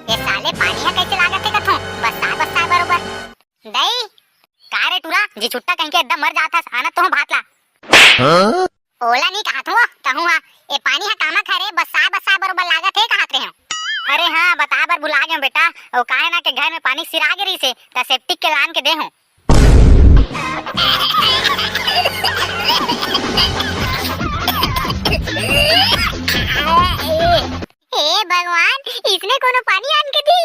ये साले पानी ह कैसे लागत हे कथों, बस्सा बस्सा बरोबर। दई, का रे टूरा, जी छुट्टा कहीं के एकदम मर जात हस, आनत तो हों भात ला। हाँ? ओला नहीं कहत हों, कहूँ हा, ए पानी ह कामा खरे, बस्सा बस्सा बरोबर लागत हे कहत रहे हों। अरे हाँ, बता बर भुला गए बेटा, वो काहे ना के घर में पानी सिरा गे रहिसे, त सेप्टिक के लान के दे हों। हे भगवान, इसने कोनो पानी आन के दी।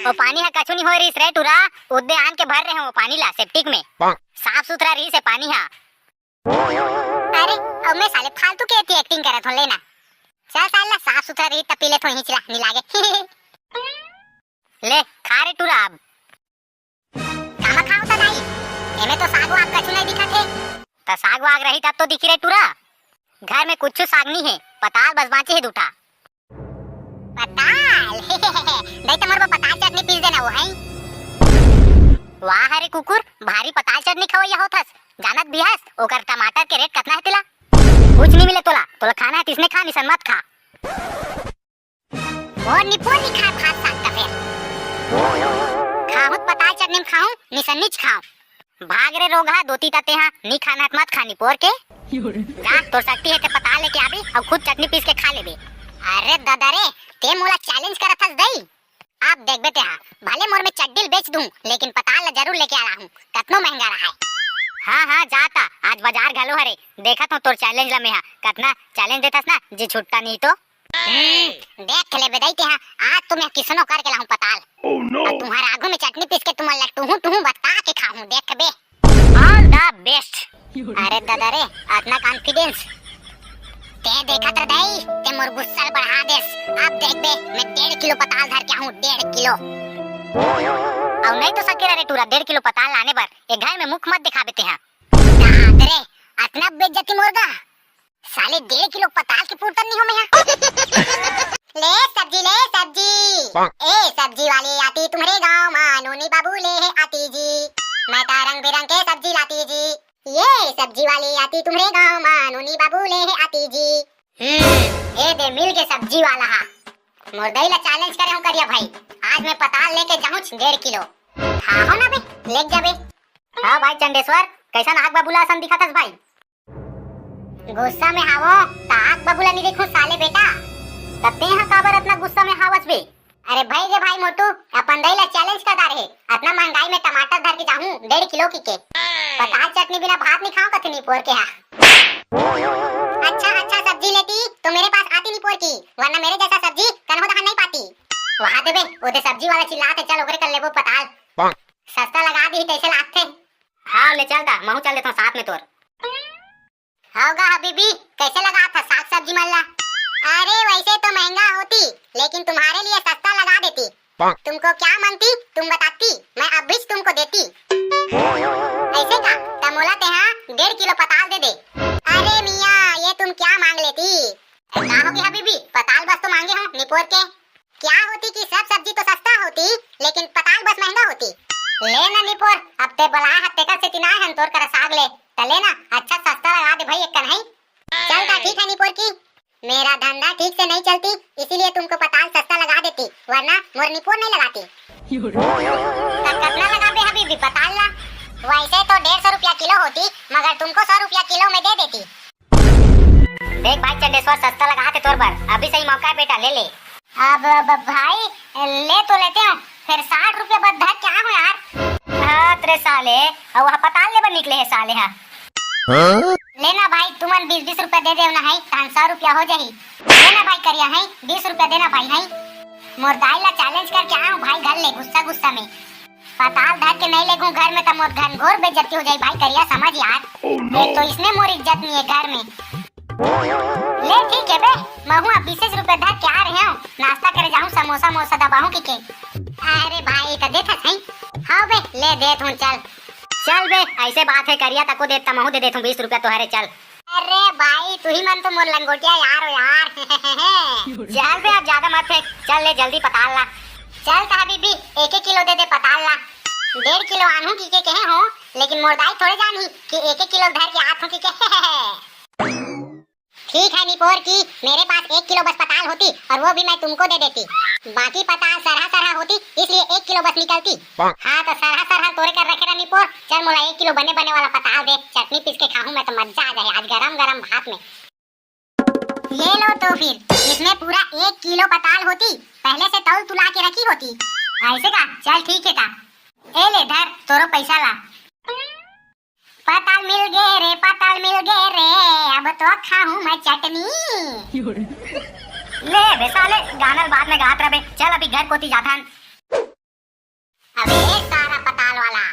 ओ पानी ह कछु नहीं होय रहिस रे टूरा, उद्दे आन के भर रहे हों वो पानी ला सेप्टिक में। साफ सुथरा रहिसे पानी ह। अरे, अब मैं साले फालतू के एती एक्टिंग करत हों, लेना। चल साला, साफ सुथरा रही त पी लेथों, हिचला नहीं लागे। ले, खा रे टूरा अब। कामा खाओ त दाई, एमे तो साग वाग कछु नहीं दिखत हे। त साग वाग रही तब तो दिखी रे टूरा। घर में कुछ साग नहीं हे, पताल बस बाँचे हे दूठा। पताल? दई त मोर बर पताल चटनी पीस देना वो है। वाह रे कुकुर, भारी पताल चटनी खवैया होत हस। जानत भी हस, ओकर टमाटर के रेट कतना हे तेला? कुछ नहीं मिले तोला, तोला खाना हे तिसने खा, निसन मत खा। मोर निपोर नहीं खाए भात साग का फेर। खाहूं त पताल चटनी में खाहूं, निसन्नीच खाहूं। भाग रे रोगहा, दोती तते हा, नहीं खाना है त मत खा निपोर के। जा, तोर शक्ति हे ते पताल लेके आबे अउ खुद चटनी पीस के खा लेबे। अरे ददा रे, ते मोला चैलेंज करत हस दई? अब देखबे ते हा, भले मोर में चड्डी ल बेच दूं, लेकिन पताल ला जरूर लेके आ रहूं, कतनो महंगा रहाय। हाँ हाँ, जा ता, आज बाजार घलो हरे, देखत हों तोर चैलेंज ला मेहा, कतना चैलेंज देथस ना, जी छुट्टा नहीं तो। हम्म, देख लेबे दई तेहा, आज तो मैं किसनो करके लाहूं पताल। Oh no! अउ तुम्हार आगू में चटनी पीस के तुमन ला टुहू टुहू बता के खाहूं, देखबे। All the best। अरे ददा रे, अतना confidence। ते देखत रह दई, ते मोर गुस्सा ल बढ़ा देस। अब देखबे, मैं डेढ़ किलो पताल धर के आहूं, डेढ़ किलो। अउ नहीं तो सकेला रे टूरा, डेढ़ किलो पताल लाने बर, ए घर में मुख मत दिखाबे तेहा। दाद रे, अतना बेइज्जती मोर गा। साले डेढ़ किलो पताल के पूरतन नहीं हो मैं हा। ले सब्जी, ले सब्जी। ए सब्जी वाली आती तुम्हरे गांव मा, नोनी बाबू ले हे आती जी। मैं ता रंग बिरंग के सब्जी लाती जी। ये सब्जी वाली आती तुम्हरे गांव मा, नोनी बाबू ले हे आती जी। हम्म, ए दे मिल के सब्जी वाला हा। मोर दई ला चैलेंज करे हूं करिया भाई, आज मैं पताल लेके जाहूं डेढ़ किलो। हाँ हो ना बे, लेके जाबे। हाँ भाई चंडेश्वर, कैसन आग बबूला असन दिखत हस भाई? गुस्सा में हावो, त आग बबूला नहीं देखूं साले बेटा। त तेहा काबर अतना गुस्सा में हावस बे? अरे भाई रे भाई मोटू, अपन दई ला चैलेंज कर डारे हे। अतना महंगाई में टमाटर धर के जाहूं डेढ़ किलो की के। पताल चटनी बिना भात नहीं खाओ कथे निपोर के हा। अच्छा अच्छा सब्जी लेती तो मेरे पास आती निपोर की, वरना मेरे जैसा सब्जी कन्हो दहा नहीं पाती। वहां देबे, ओदे सब्जी वाला चिल्लात हे, चल ओकरे कर लेबो पताल। सस्ता लगा दी तैसे लागथे। हाँ ले चल ता, महू चल देता हूँ साथ में तोर। हव गा हबीबी, कैसे लगात हस साग सब्जी मन ला? अरे वैसे तो महंगा होती, लेकिन तुम्हारे लिए सस्ता लगा देती। तुमको क्या मांगती, तुम बताती, मैं अभी तुमको देती। ऐसे का? त मोला तेहा डेढ़ किलो पताल दे दे। अरे मियाँ, ये तुम क्या मांग लेती? का होगे हबीबी, पताल बस तो मांगे हूँ निपोर के। क्या होती कि सब सब्जी तो सस्ता होती, लेकिन पताल बस महंगा होती। ले ना निपोर, अब ते बलाए हस तेकर सेती ना हन तोर करा साग ले, त ले ना, अच्छा सस्ता लगा दे भाई एक कन्हई। चल त ठीक है निपोर की, मेरा धंधा ठीक से नहीं चलती, इसीलिए तुमको पताल सस्ता लगा देती, वरना मोर निपोर नहीं लगाती। त कतना लगाबे हबीबी पताल ला? वैसे तो डेढ़ सौ रुपया किलो होती, मगर तुमको सौ रुपया किलो में दे देती। देख भाई चंडेश्वर, सस्ता लगात हे तोर बर, अभी सही मौका है बेटा, ले ले। अब, अब भाई, ले तो लेते हैं, फिर साठ रुपया बस धर के आहूं यार। हाथ रे साले, अउ वह पताल ले बर निकले हे साले हा। हाँ? ले ना भाई, तुमन बीस बीस रुपया दे देव ना है, तहन सौ रुपया हो जाही। ले ना भाई करिया है, बीस रुपया देना भाई है। मोर दाई ला चैलेंज करके आहूं भाई घर ले गुस्सा गुस्सा में। पताल धर के नहीं लेगहूं घर में, त मोर घनघोर बेइज्जती हो जाई भाई करिया, समझ यार। Oh, no। एक तो इसने मोर इज्जत नहीं है घर में। ले ठीक है बे, महू अब बीसेच रुपया धर के आ रहे हूँ, नाश्ता करे जाहूँ, समोसा मोसा दबाहूँ कि के। अरे भाई, त देत हस नहीं? हाँ बे, ले देत हूँ, चल। चल बे, ऐसे बात है करिया, तको देत त महू दे देत हूँ बीस रुपया तोहरे, चल। अरे भाई, तू ही मन तो मोर लंगोटिया यार हो यार। चल बे, अब ज्यादा मत फेंक, चल ले जल्दी पताल ला। चल त हबीबी, एक एक किलो दे दे पताल ला। डेढ़ किलो आनहूं की के कहे हो, लेकिन मोर दाई थोड़े जानही कि एक एक किलो धर के आत हूं की के। ठीक है निपोर की, मेरे पास एक किलो बस पताल होती और वो भी मैं तुमको दे देती। बाकी पताल सरहा सरहा होती, इसलिए एक किलो बस निकलती। हाँ तो सरहा सरहा तोरे कर रखे रहा निपोर, चल मोला एक किलो बने बने वाला पताल दे, चटनी पीस के खाहूं मैं तो मजा आ जाए आज गरम गरम भात में। ये लो तो फिर, इसमें पूरा एक किलो पताल होती, पहले से तौल तुला के रखी होती। ऐसे का? चल ठीक है ता। ए ले धर तोरो पैसा ला। पताल मिल गे रे, पताल मिल गे रे, अब तो खाहूं मैं चटनी। ले बे साले, गाना ल बाद में गात रह बे, चल अभी घर कोती जाथन। अबे सारा पताल वाला,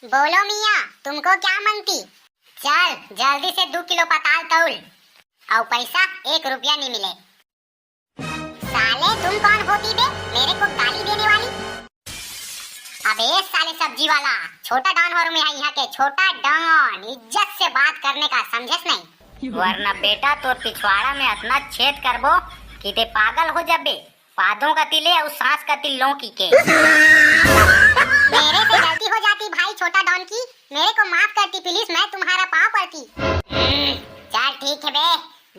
बोलो मियाँ, तुमको क्या मांगती? चल जल्दी से दो किलो पताल तौल, और पैसा एक रुपया नहीं मिले। साले तुम कौन होती बे मेरे को गाली देने वाली? अबे साले सब्जी वाला, छोटा डॉन हो मैं यहाँ के, छोटा डॉन, इज्जत से बात करने का, समझेस नहीं? वरना बेटा तोर पिछवाड़ा में इतना छेद करबो कि ते पागल हो जाबे। पादों का तिले और सांस का तिल लौकी के। मेरे से गलती हो जाती भाई छोटा डॉन की, मेरे को माफ करती प्लीज, मैं तुम्हारा पाँव पड़ती। हम्म, चल ठीक है बे,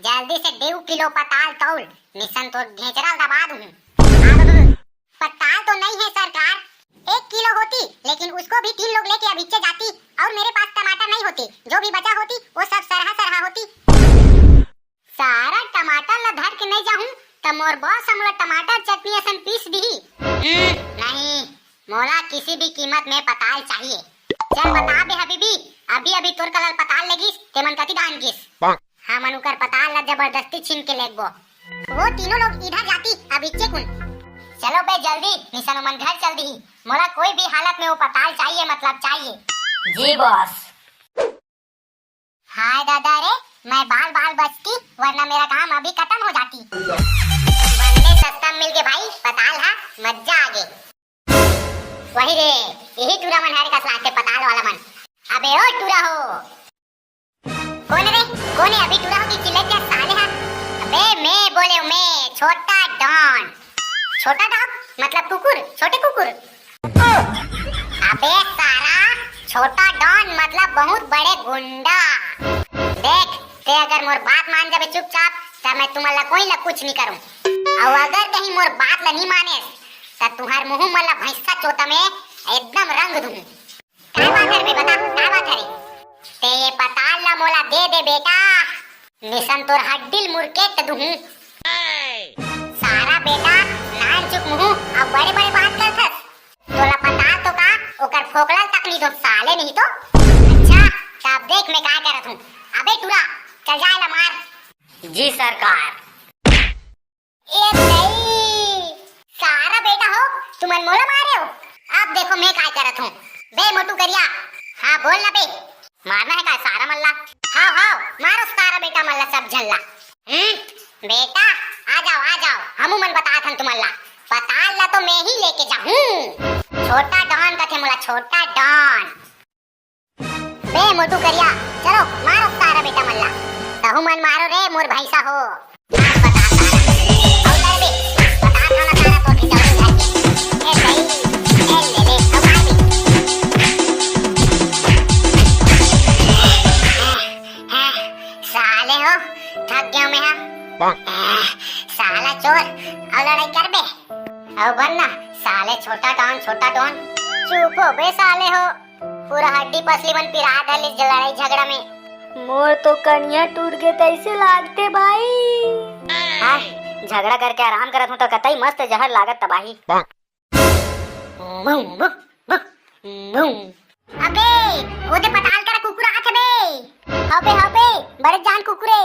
जल्दी से डेढ़ किलो पताल तौल, निसन तो घेचरा दबा दूं। पताल तो नहीं है सरकार, एक किलो होती, लेकिन उसको भी तीन लोग लेके अभिच्चे जाती, और मेरे पास टमाटर नहीं होती, जो भी बचा होती वो सब सरहा सरहा होती। सारा टमाटर ला धर के नहीं जाहूं त मोर बॉस ह मोला टमाटर चटनी असन पीस दिही। हम्म, नहीं, मोला किसी भी कीमत में पताल चाहिए। चल बता बे हबीबी, अभी अभी तोर करा ल पताल लेगिस, तेमन कति डाहन गिस? हमन उकर पताल ला जबरदस्ती छीन के लेगबो। वो तीनों लोग इधर जाती, अब इच्चे कुन। चलो बे जल्दी, निसन ओमन घर चल दिही। मोला कोई भी हालत में वो पताल चाहिए, मतलब चाहिए। जी बॉस। हाय दादा रे, मैं बाल बाल बचती, वरना मेरा काम अभी खत्म हो जाती। बने सस्ता मिल गे भाई पताल हा, मजा आ गे। वही रे, यही टूरा मन हरे कस लागथे पताल वाला मन। अबे ओ टूरा हो, कोन रे, कोन हे अभी टूरा हो कि चिल्लात हे साले हा? अबे मैं बोले हूँ मैं, छोटा डॉन। छोटा डॉन मतलब कुकुर, छोटे कुकुर। अबे सारा, छोटा डॉन मतलब बहुत बड़े गुंडा। देख, ते अगर मोर बात मान जाबे चुपचाप, त मैं तुमन ला कोई ला कुछ नहीं करूँ। और अगर कहीं मोर बात ला नहीं माने, त तुहार मुंह मन ला भैंसा चोता में एकदम रंग दूँ। काय बात हरे बे, बता, काय बात हरे? ते ये पताल ला मोला दे दे बेटा, निसन तोर हड्डी ल मुरकेट दुहूं। सारा बेटा, नानचुक मुहूं, अब बड़े बड़े बात करथस। तोला पताल तो का, ओकर फोकला तक नहीं दो साले नहीं तो। अच्छा, तब देख मैं काय करत हूँ। अबे टूरा, चल जाए ला मार। जी सरकार। ए दई, सारा बेटा हो, तुमन मोला मारे हो। अब देखो मैं काय करत हूँ। बे मोटू करिया, हाँ बोल ना बे। मारना है का सारा मन ला? हाव हाव, मारो सारा बेटा मन ला सब झन ला। हम्म, बेटा आ जाओ आ जाओ, हमू मन बतात हन तुमन ला। पताल ला तो मैं ही लेके जाहूँ। छोटा डॉन कथे मोला, छोटा डॉन। बे मोटू करिया, चलो मारो सारा बेटा मन ला। तहू मन मारो रे मोर भैंसा हो। अउ डर बे, बता था ना सारा तोर खिचौड़ी घर के। ए सही, ए ले ले, अब मार बे। ए, साले हो, थक गया मैं हाँ। ए, साला चोर, अब लड़ाई कर बे। अब बन ना, साले छोटा डॉन, छोटा डॉन। चुप हो बे साले हो। पूरा हड्डी पसली मन पिरा डालिस लड़ाई झगड़ा में। मोर तो कनिया टूट गे तइसे लागथे भाई। हाँ, झगड़ा करके आराम करत हूँ तो कतई मस्त जहर लागत तबाही। अबे, ओदे पताल करा कुकुर आथे बे। हबे, हबे, बड़े जान कुकुरे।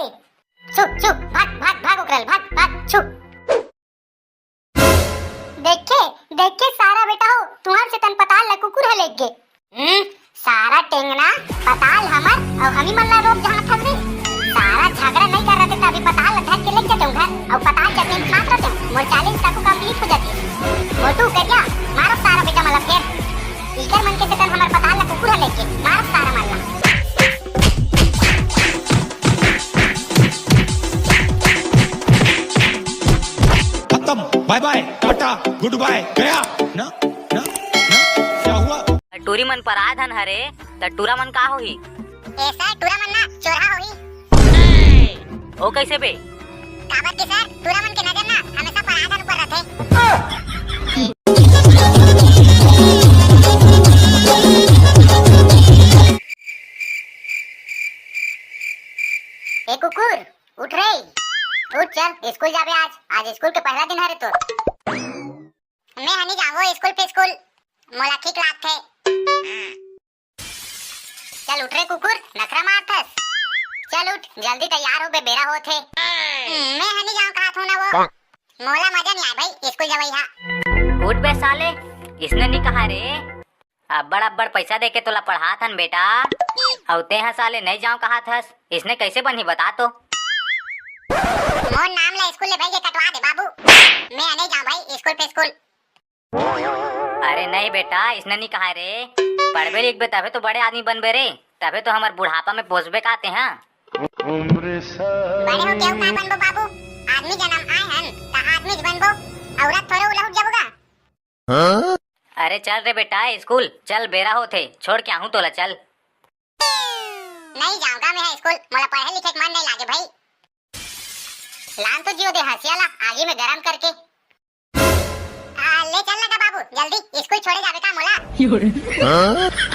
छु, छु, भाग, भाग, भाग ओकरा ले, भाग, भाग, छु। देखे, देखे सारा बेटा हो, तुंहर से तन पताल ला कुकुर लेके। हम्म, सारा टेंगना पताल हमर अउ हमी मन ला रोक जहाँ थस रे। सारा झगड़ा नहीं कर रहे थे, तभी पताल ला धर के लेके जाते घर अउ पताल चटनी खात रहते। मोर चालीस तक complete हो जाती। मोटू करिया, मारो सारा बेटा मला फेर। इकर मन के सेतन हमर पताल ला कुकुर ह लेके, मारो सारा मन ला। खत्म, बाय बाय, टाटा, गुड बाय, गया। ना, ना, ना, क्या हुआ? टूरी मन पराय धन हरे, त टूरा मन का होही? ए सर, टूरा मन ना चोरहा होही। ओ कैसे बे? काबर के सर, टूरा मन के नजर ना हमेशा पराय धन ऊपर रथे। ए कुकुर, उठ रे, उठ चल, स्कूल जाबे आज, आज स्कूल के पहला दिन हरे तोर। मैं हनी जाऊँ स्कूल पे स्कूल, मोला ठीक लागथे। चल उठ रे कुकुर, नखरा मारथस। चल उठ, जल्दी तैयार हो बे, बेरा होत हे। हम्म, मैं हनी जाऊँ कहा थो ना वो। मोला मजा नहीं आए भाई स्कूल जवई हा। उठ बे साले, इसने नहीं कहा रे। अब्बड़ अब्बड़ पैसा देके तोला पढ़ात हन बेटा, अउ तेहा साले नहीं जाऊं कहात हस, इसने कैसे बनही बता तो? मोर नाम ला स्कूल ले भाई के कटवा दे बाबू, मैं नहीं जाऊं भाई स्कूल पे स्कूल। अरे नहीं बेटा, इसने नहीं कहा रे, पढ़बे लिखबे तभे तो बड़े आदमी बनबे रे, तभे तो हमर बुढ़ापा में पोसबे काते हैं। बड़े हो केहू का बनबो बाबू, आदमी जन्म आए हन त आदमी बनबो, औरत थोड़े उलहुट जाबो गा। अरे चल रे बेटा स्कूल चल, बेरा होत हे, छोड़ के आहूं तोला, चल। नहीं जाऊंगा मैं स्कूल, मोला पढ़े लिखे के मन नहीं लागे भाई। लान तो जियो दे हंसिया ला आगी में गरम करके। आ, ले चल लगा बाबू, जल्दी स्कूल छोड़े जाबे का मोला?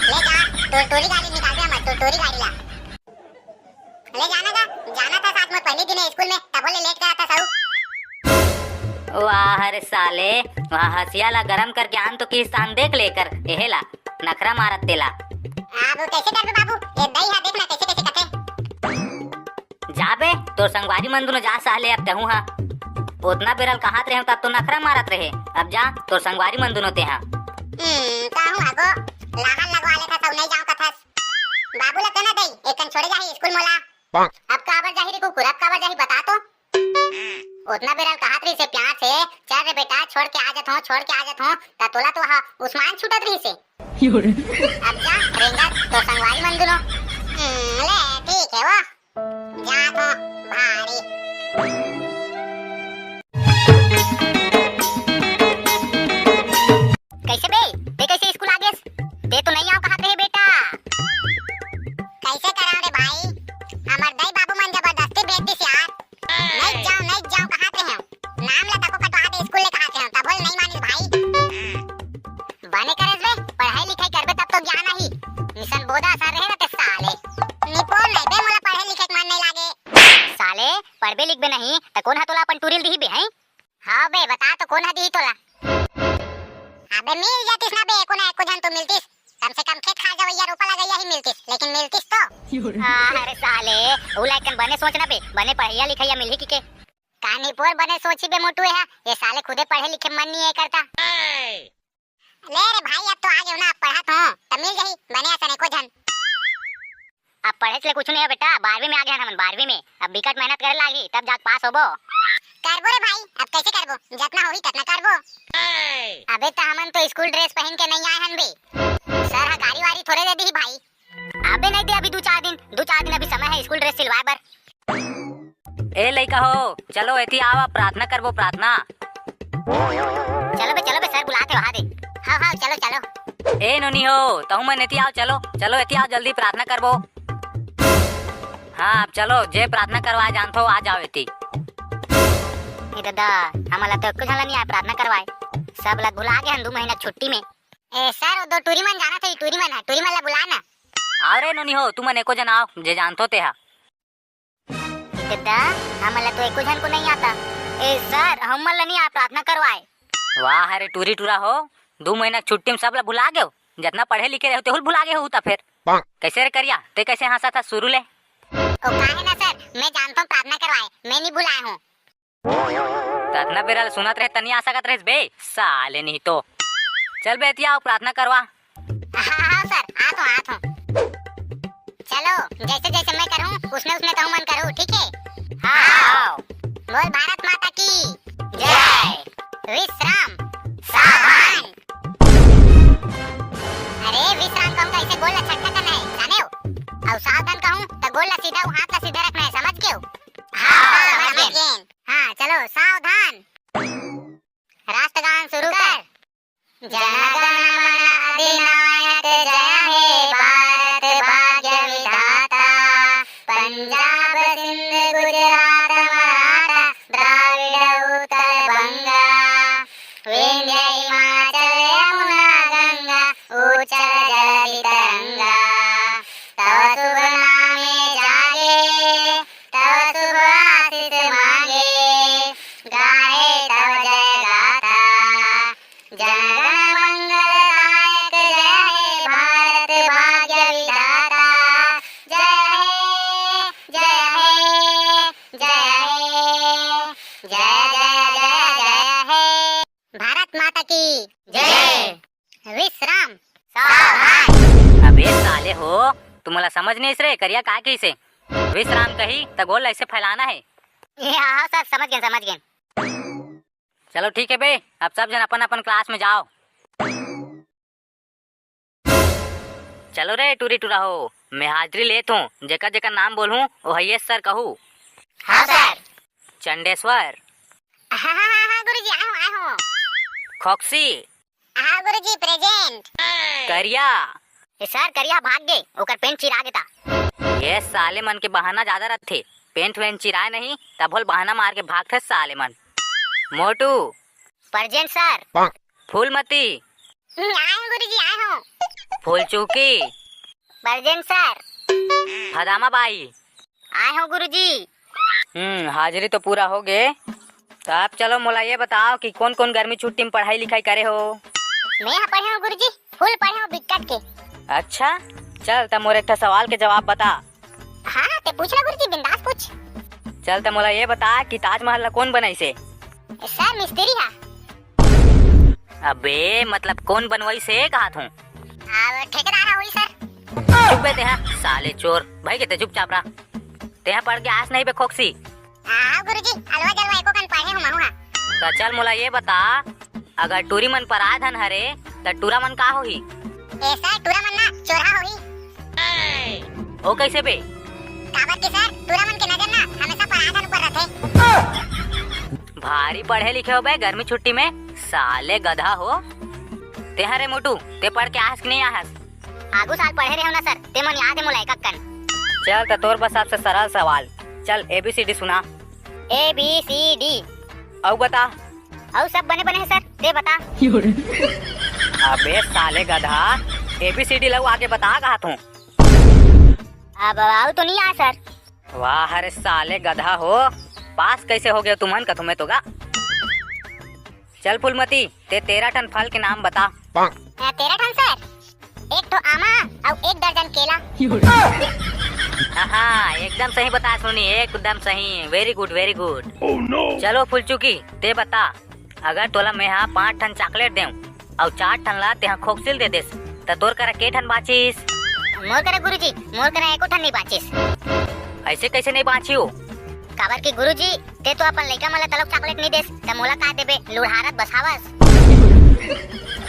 ले जा, टूरी गाड़ी निकाल दे हमर, टूरी गाड़ी ला। ले जाना का, जाना था साथ में पहले दिन स्कूल में, तब ले लेट करा था साहू। वाह रे साले, वाह, हंसिया ला गरम करके आन तो किस्तान देख लेकर, एहे ला, नखरा मारत तेला। अब कैसे करबे बाबू? ए दई हा देखना कैसे कैसे कथे। जाबे, तोर संगवारी मन दुनो जा साले, अब तेहू हा। ओतना बेरल कहात रहे तब तो नखरा मारत रहे, अब जा, तोर संगवारी मन दुनो तेहा। हम्म, कहूँ आगो, लाहन लगवा लेथस अउ नहीं जाऊँ कथस। बाबू ला तेना दई, एकन छोड़े जाही स्कूल मोला। अब काबर जाही रे कुकुर, अब काबर जाही बता तो। ओतना बेरल कहात रहिस हे प्यार से, "चल रे बेटा, छोड़ के आ जात हों, छोड़ के आ जात हों," त तोला तो हा उस्मान छूटत रहिस हे। अब जा, रेंगत तो संगवारी मन दुनो। हम्म, ले, ठीक हे वो। जात हों, भारी। कैसे बे? ते कैसे स्कूल आ गेस? ते तो नहीं आओ कहात रहे बेटा। कैसे कराओ रे भाई? हमर दाई बाबू मन जबरदस्ती भेज दिस यार। नहीं जाओ, नहीं जाओ कहात रहे हो। नाम ला तको कटवा दे स्कूल ले कहात रहे हो, तभो ले नहीं मानिस भाई। बने करेस बे, पढ़ाई लिखाई करबे तब तो ज्ञान आही। मिशन बोदा सर रहे ना ते साले। निपोर नहीं बे, मोला पढ़े लिखे के मन नहीं लागे। साले, पढ़बे लिखबे नहीं, त कौन हा तोला अपन टूरी ल दिही बे, हैं? हाँ बे, बता तो कोन ह दिही तोला? अबे मिल जातिस ना बे, एको ना एको झन तो मिलतिस। कम से कम खेत खार जवैया रोपा लगैया ही मिलतिस, लेकिन मिलतिस तो। अरे साले, उला एकन बने सोच ना बे, बने पढ़ैया लिखैया मिलही कि के? कानी पोर बने सोची बे मोटू, एहा, ये साले खुदे पढ़े लिखे मन नहीं है करता। ले रे भाई, अब तो आ गेव ना, अब पढ़त हों, त मिल जाही बने असन एको झन। अब पढ़े ले कुछ नहीं है बेटा, बारहवीं में आ गए हन हमन, बारहवीं में। अब बिकट मेहनत करे लागही, तब जाके पास होबो। करबो रे भाई, अब कैसे करबो, जतना होही ततना करबो। अबे त हमन तो स्कूल ड्रेस पहन के नहीं आए हन बे, सर ह गारी वारी थोड़े दे दिही भाई। अबे नहीं दे, अभी दू चार दिन, दू चार दिन अभी समय है स्कूल ड्रेस सिलवाए बर। ए लइका हो, चलो एती आवा, प्रार्थना करबो, प्रार्थना। चलो बे, चलो बे, सर बुलात हे वहां दे। हाँ, हाँ, चलो, चलो। ए नोनी हो, तहु मन एती आओ, चलो, चलो एती आओ, जल्दी प्रार्थना करबो। हाँ, अब चलो, जे प्रार्थना करवाए जानथो, आ जाओ एती। ए दादा, हमन ला तो एको झन ला नहीं आए प्रार्थना करवाए, सब ला भुला गे हन दू महीना छुट्टी में। ए सर, वो दो टूरी मन जानत हे, टूरी मन हे, टूरी मन ला बुला ना। आओ रे नोनी हो, तुमन एको झन आओ, जे जानथो तेहा। ददा, हमन ला तो एको झन को नहीं आता। ए सर, हमन ला नहीं आ प्रार्थना करवाए। वाह रे टूरी टूरा हो, दू महीना के छुट्टी में सब ला भुला गेव। जतना पढ़े लिखे रहे तेहुल भुला गे हो त फेर। कैसे रे करिया, ते कैसे हंसत हस शुरू ले? ओ काहे ना सर, मैं जानथों प्रार्थना करवाए, मैं नहीं भुलाए हूँ। प्रार्थना बेरा ले सुनत रहे तनी आ सकत रहिस बे, साले नहीं तो। चल बे एतिया आओ प्रार्थना करवा। हाँ, हाँ, सर, आत हूँ, आत हूँ। चलो, जैसे जैसे मैं करूँ, उसने उसने तुमन करो, ठीक है? हाँ। बोल भारत माता की जय। विश्राम। सावधान। अरे, विश्राम कहूँ तो ऐसे गोल ला छटका करना है, जाने हो? और सावधान कहूँ तो गोल ला सीधा, वो हाथ ला सीधा रखना है, समझ गए हो? हाँ, हाँ, समझ समझ गए। गए। हाँ, चलो, सावधान। राष्ट्रगान शुरू कर। जनगण मन अधिनायक जय हे भारत भाग्य विधाता। पंजाब सिंध गुजरात मराठा द्राविड़ उत्कल बंगा। विंध्य हिमाचल यमुना गंगा उच्छल जलधि तरंगा। तव शुभ नामे जागे तव शुभ आशीष मांगे। गाहे तव जय गाथा जनगण मंगलदायक जय हे भारत भाग्य विधाता। जय हे जय हे जय हे जय जय जय जय हे। भारत माता की जय। विश्राम। सावधान। अबे साले हो, तुमला समझ नहीं रे, करिया का कहिसे? विश्राम कही त गोल ऐसे फैलाना है। ए, हाँ, हाँ, सर, समझ गए, समझ गए। चलो ठीक है बे, अब सब जन अपन अपन क्लास में जाओ। चलो रे टूरी टूरा हो, मैं हाजिरी लेत हूँ, जेकर जेकर नाम बोलूँ, ओ हइये सर कहू। हाँ सर। चंडेश्वर। हाँ, हाँ, हाँ, हाँ, गुरुजी, आए हूँ, आए हूँ। खोक्सी। हाँ गुरुजी, present। करिया। ए सर, करिया भाग गे, ओकर पेंट चिरा गे ता। ये साले मन के बहाना ज्यादा रथे, पेंट वेंट चिराए नहीं, तभो ले बहाना मार के भागथे साले मन। मोटू। Present sir. फूलमती। हम्म, आए हूँ गुरुजी, आए हूँ। फूलचूकी। Present sir. फदामा बाई। आए हूँ गुरुजी। हम्म, हाजिरी तो पूरा हो गे। त अब चलो मोला ये बताओ कि कौन कौन गर्मी छुट्टी में पढ़ाई लिखाई करे हो? मैं ह पढ़े हूँ गुरुजी, full पढ़े हूँ बिकट के। अच्छा, चल त मोर एक ठा सवाल के जवाब बता। हाँ, ते पूछ ना गुरुजी, बिंदास पूछ। चल त मोला ये बता कि ताजमहल ला कौन बनाइसे? सर, मिस्त्री हा। अबे, मतलब कौन बनवाइसे कहत हूँ? अब ठेकेदार हा होही सर। चुप बे तेहा, साले चोर। भाई के ते चुपचाप रह। तेहा पढ़ के आस नहीं बे खोक्सी। हाँ गुरुजी, अलवा जलवा एको कन पढ़े हूँ महू हा। त चल मोला ये बता, अगर टूरी मन पराय धन हरे, त टूरा मन का होही? ए सर, टूरा मन ना चोरहा होही। ओ कैसे बे? काबर कि सर, टूरा मन के नजर ना हमेशा पराय धन ऊपर रथे। भारी पढ़े लिखे हो बे गर्मी छुट्टी में, साले गधा हो। तेहा रे मोटू, ते पढ़ के आहस कि नहीं आहस? आगू साल पढ़े रहे हो ना सर, ते मन याद है मोला एक कन। चल त तोर बस सबसे सरल सवाल, चल A B C D सुना। A B C D। अउ बता। अउ सब बने बने है सर, ते बता। अबे साले गधा, A B C D लऊ आगे बता कहत हूँ। अब अउ तो नहीं आ सर। वाह रे साले गधा हो, पास कैसे हो गए तुमन कथुमे तो गा। चल फूलमती, ते तेरह ठन फल के नाम बता। हाँ, तेरह ठन सर, एक ठो आमा अउ एक दर्जन केला। हाँ, एकदम सही बता सुनी, एकदम सही, very good, very good। चलो फुलचुकी, ते बता, अगर तोला मेहा पांच ठन chocolate देंव अउ चार ठन ला तेहा खोकसिल दे देस, त तोर करा के ठन बाचिस? मोर करा गुरुजी, मोर करा एको ठन नहीं बाचिस। ऐसे कैसे नहीं बांची हो? काबर कि गुरुजी, ते तो अपन लइका मन ला तलक chocolate नहीं देस, त मोला का देबे? लुढ़ारत बसावस।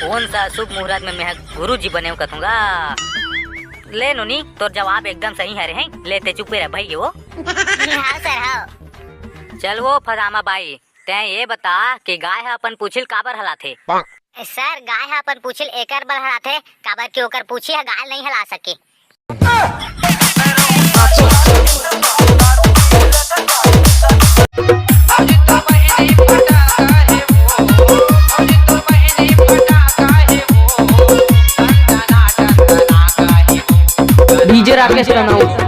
कौन सा शुभ मुहूर्त में मैं गुरुजी बने कथूंगा? ले नोनी, तोर जवाब एकदम सही हरे हैं। ले ते चुपे रह भाई वो। हाँ सर, हाँ। चल वो फदामा बाई, तैं ये बता कि गाय ह अपन पूछिल काबर हलाथे? सर, गाय ह अपन पूछिल एकर बर हलाथे, काबर कि ओकर पूछी ह गाय नहीं हला सके। DJ राकेश रनौत।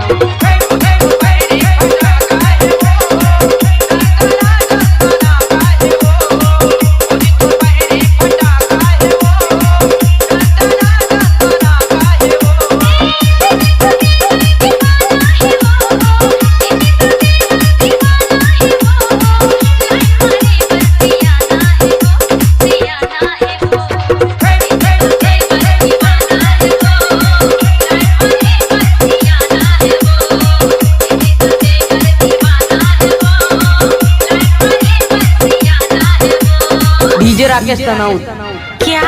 के सनौत। क्या?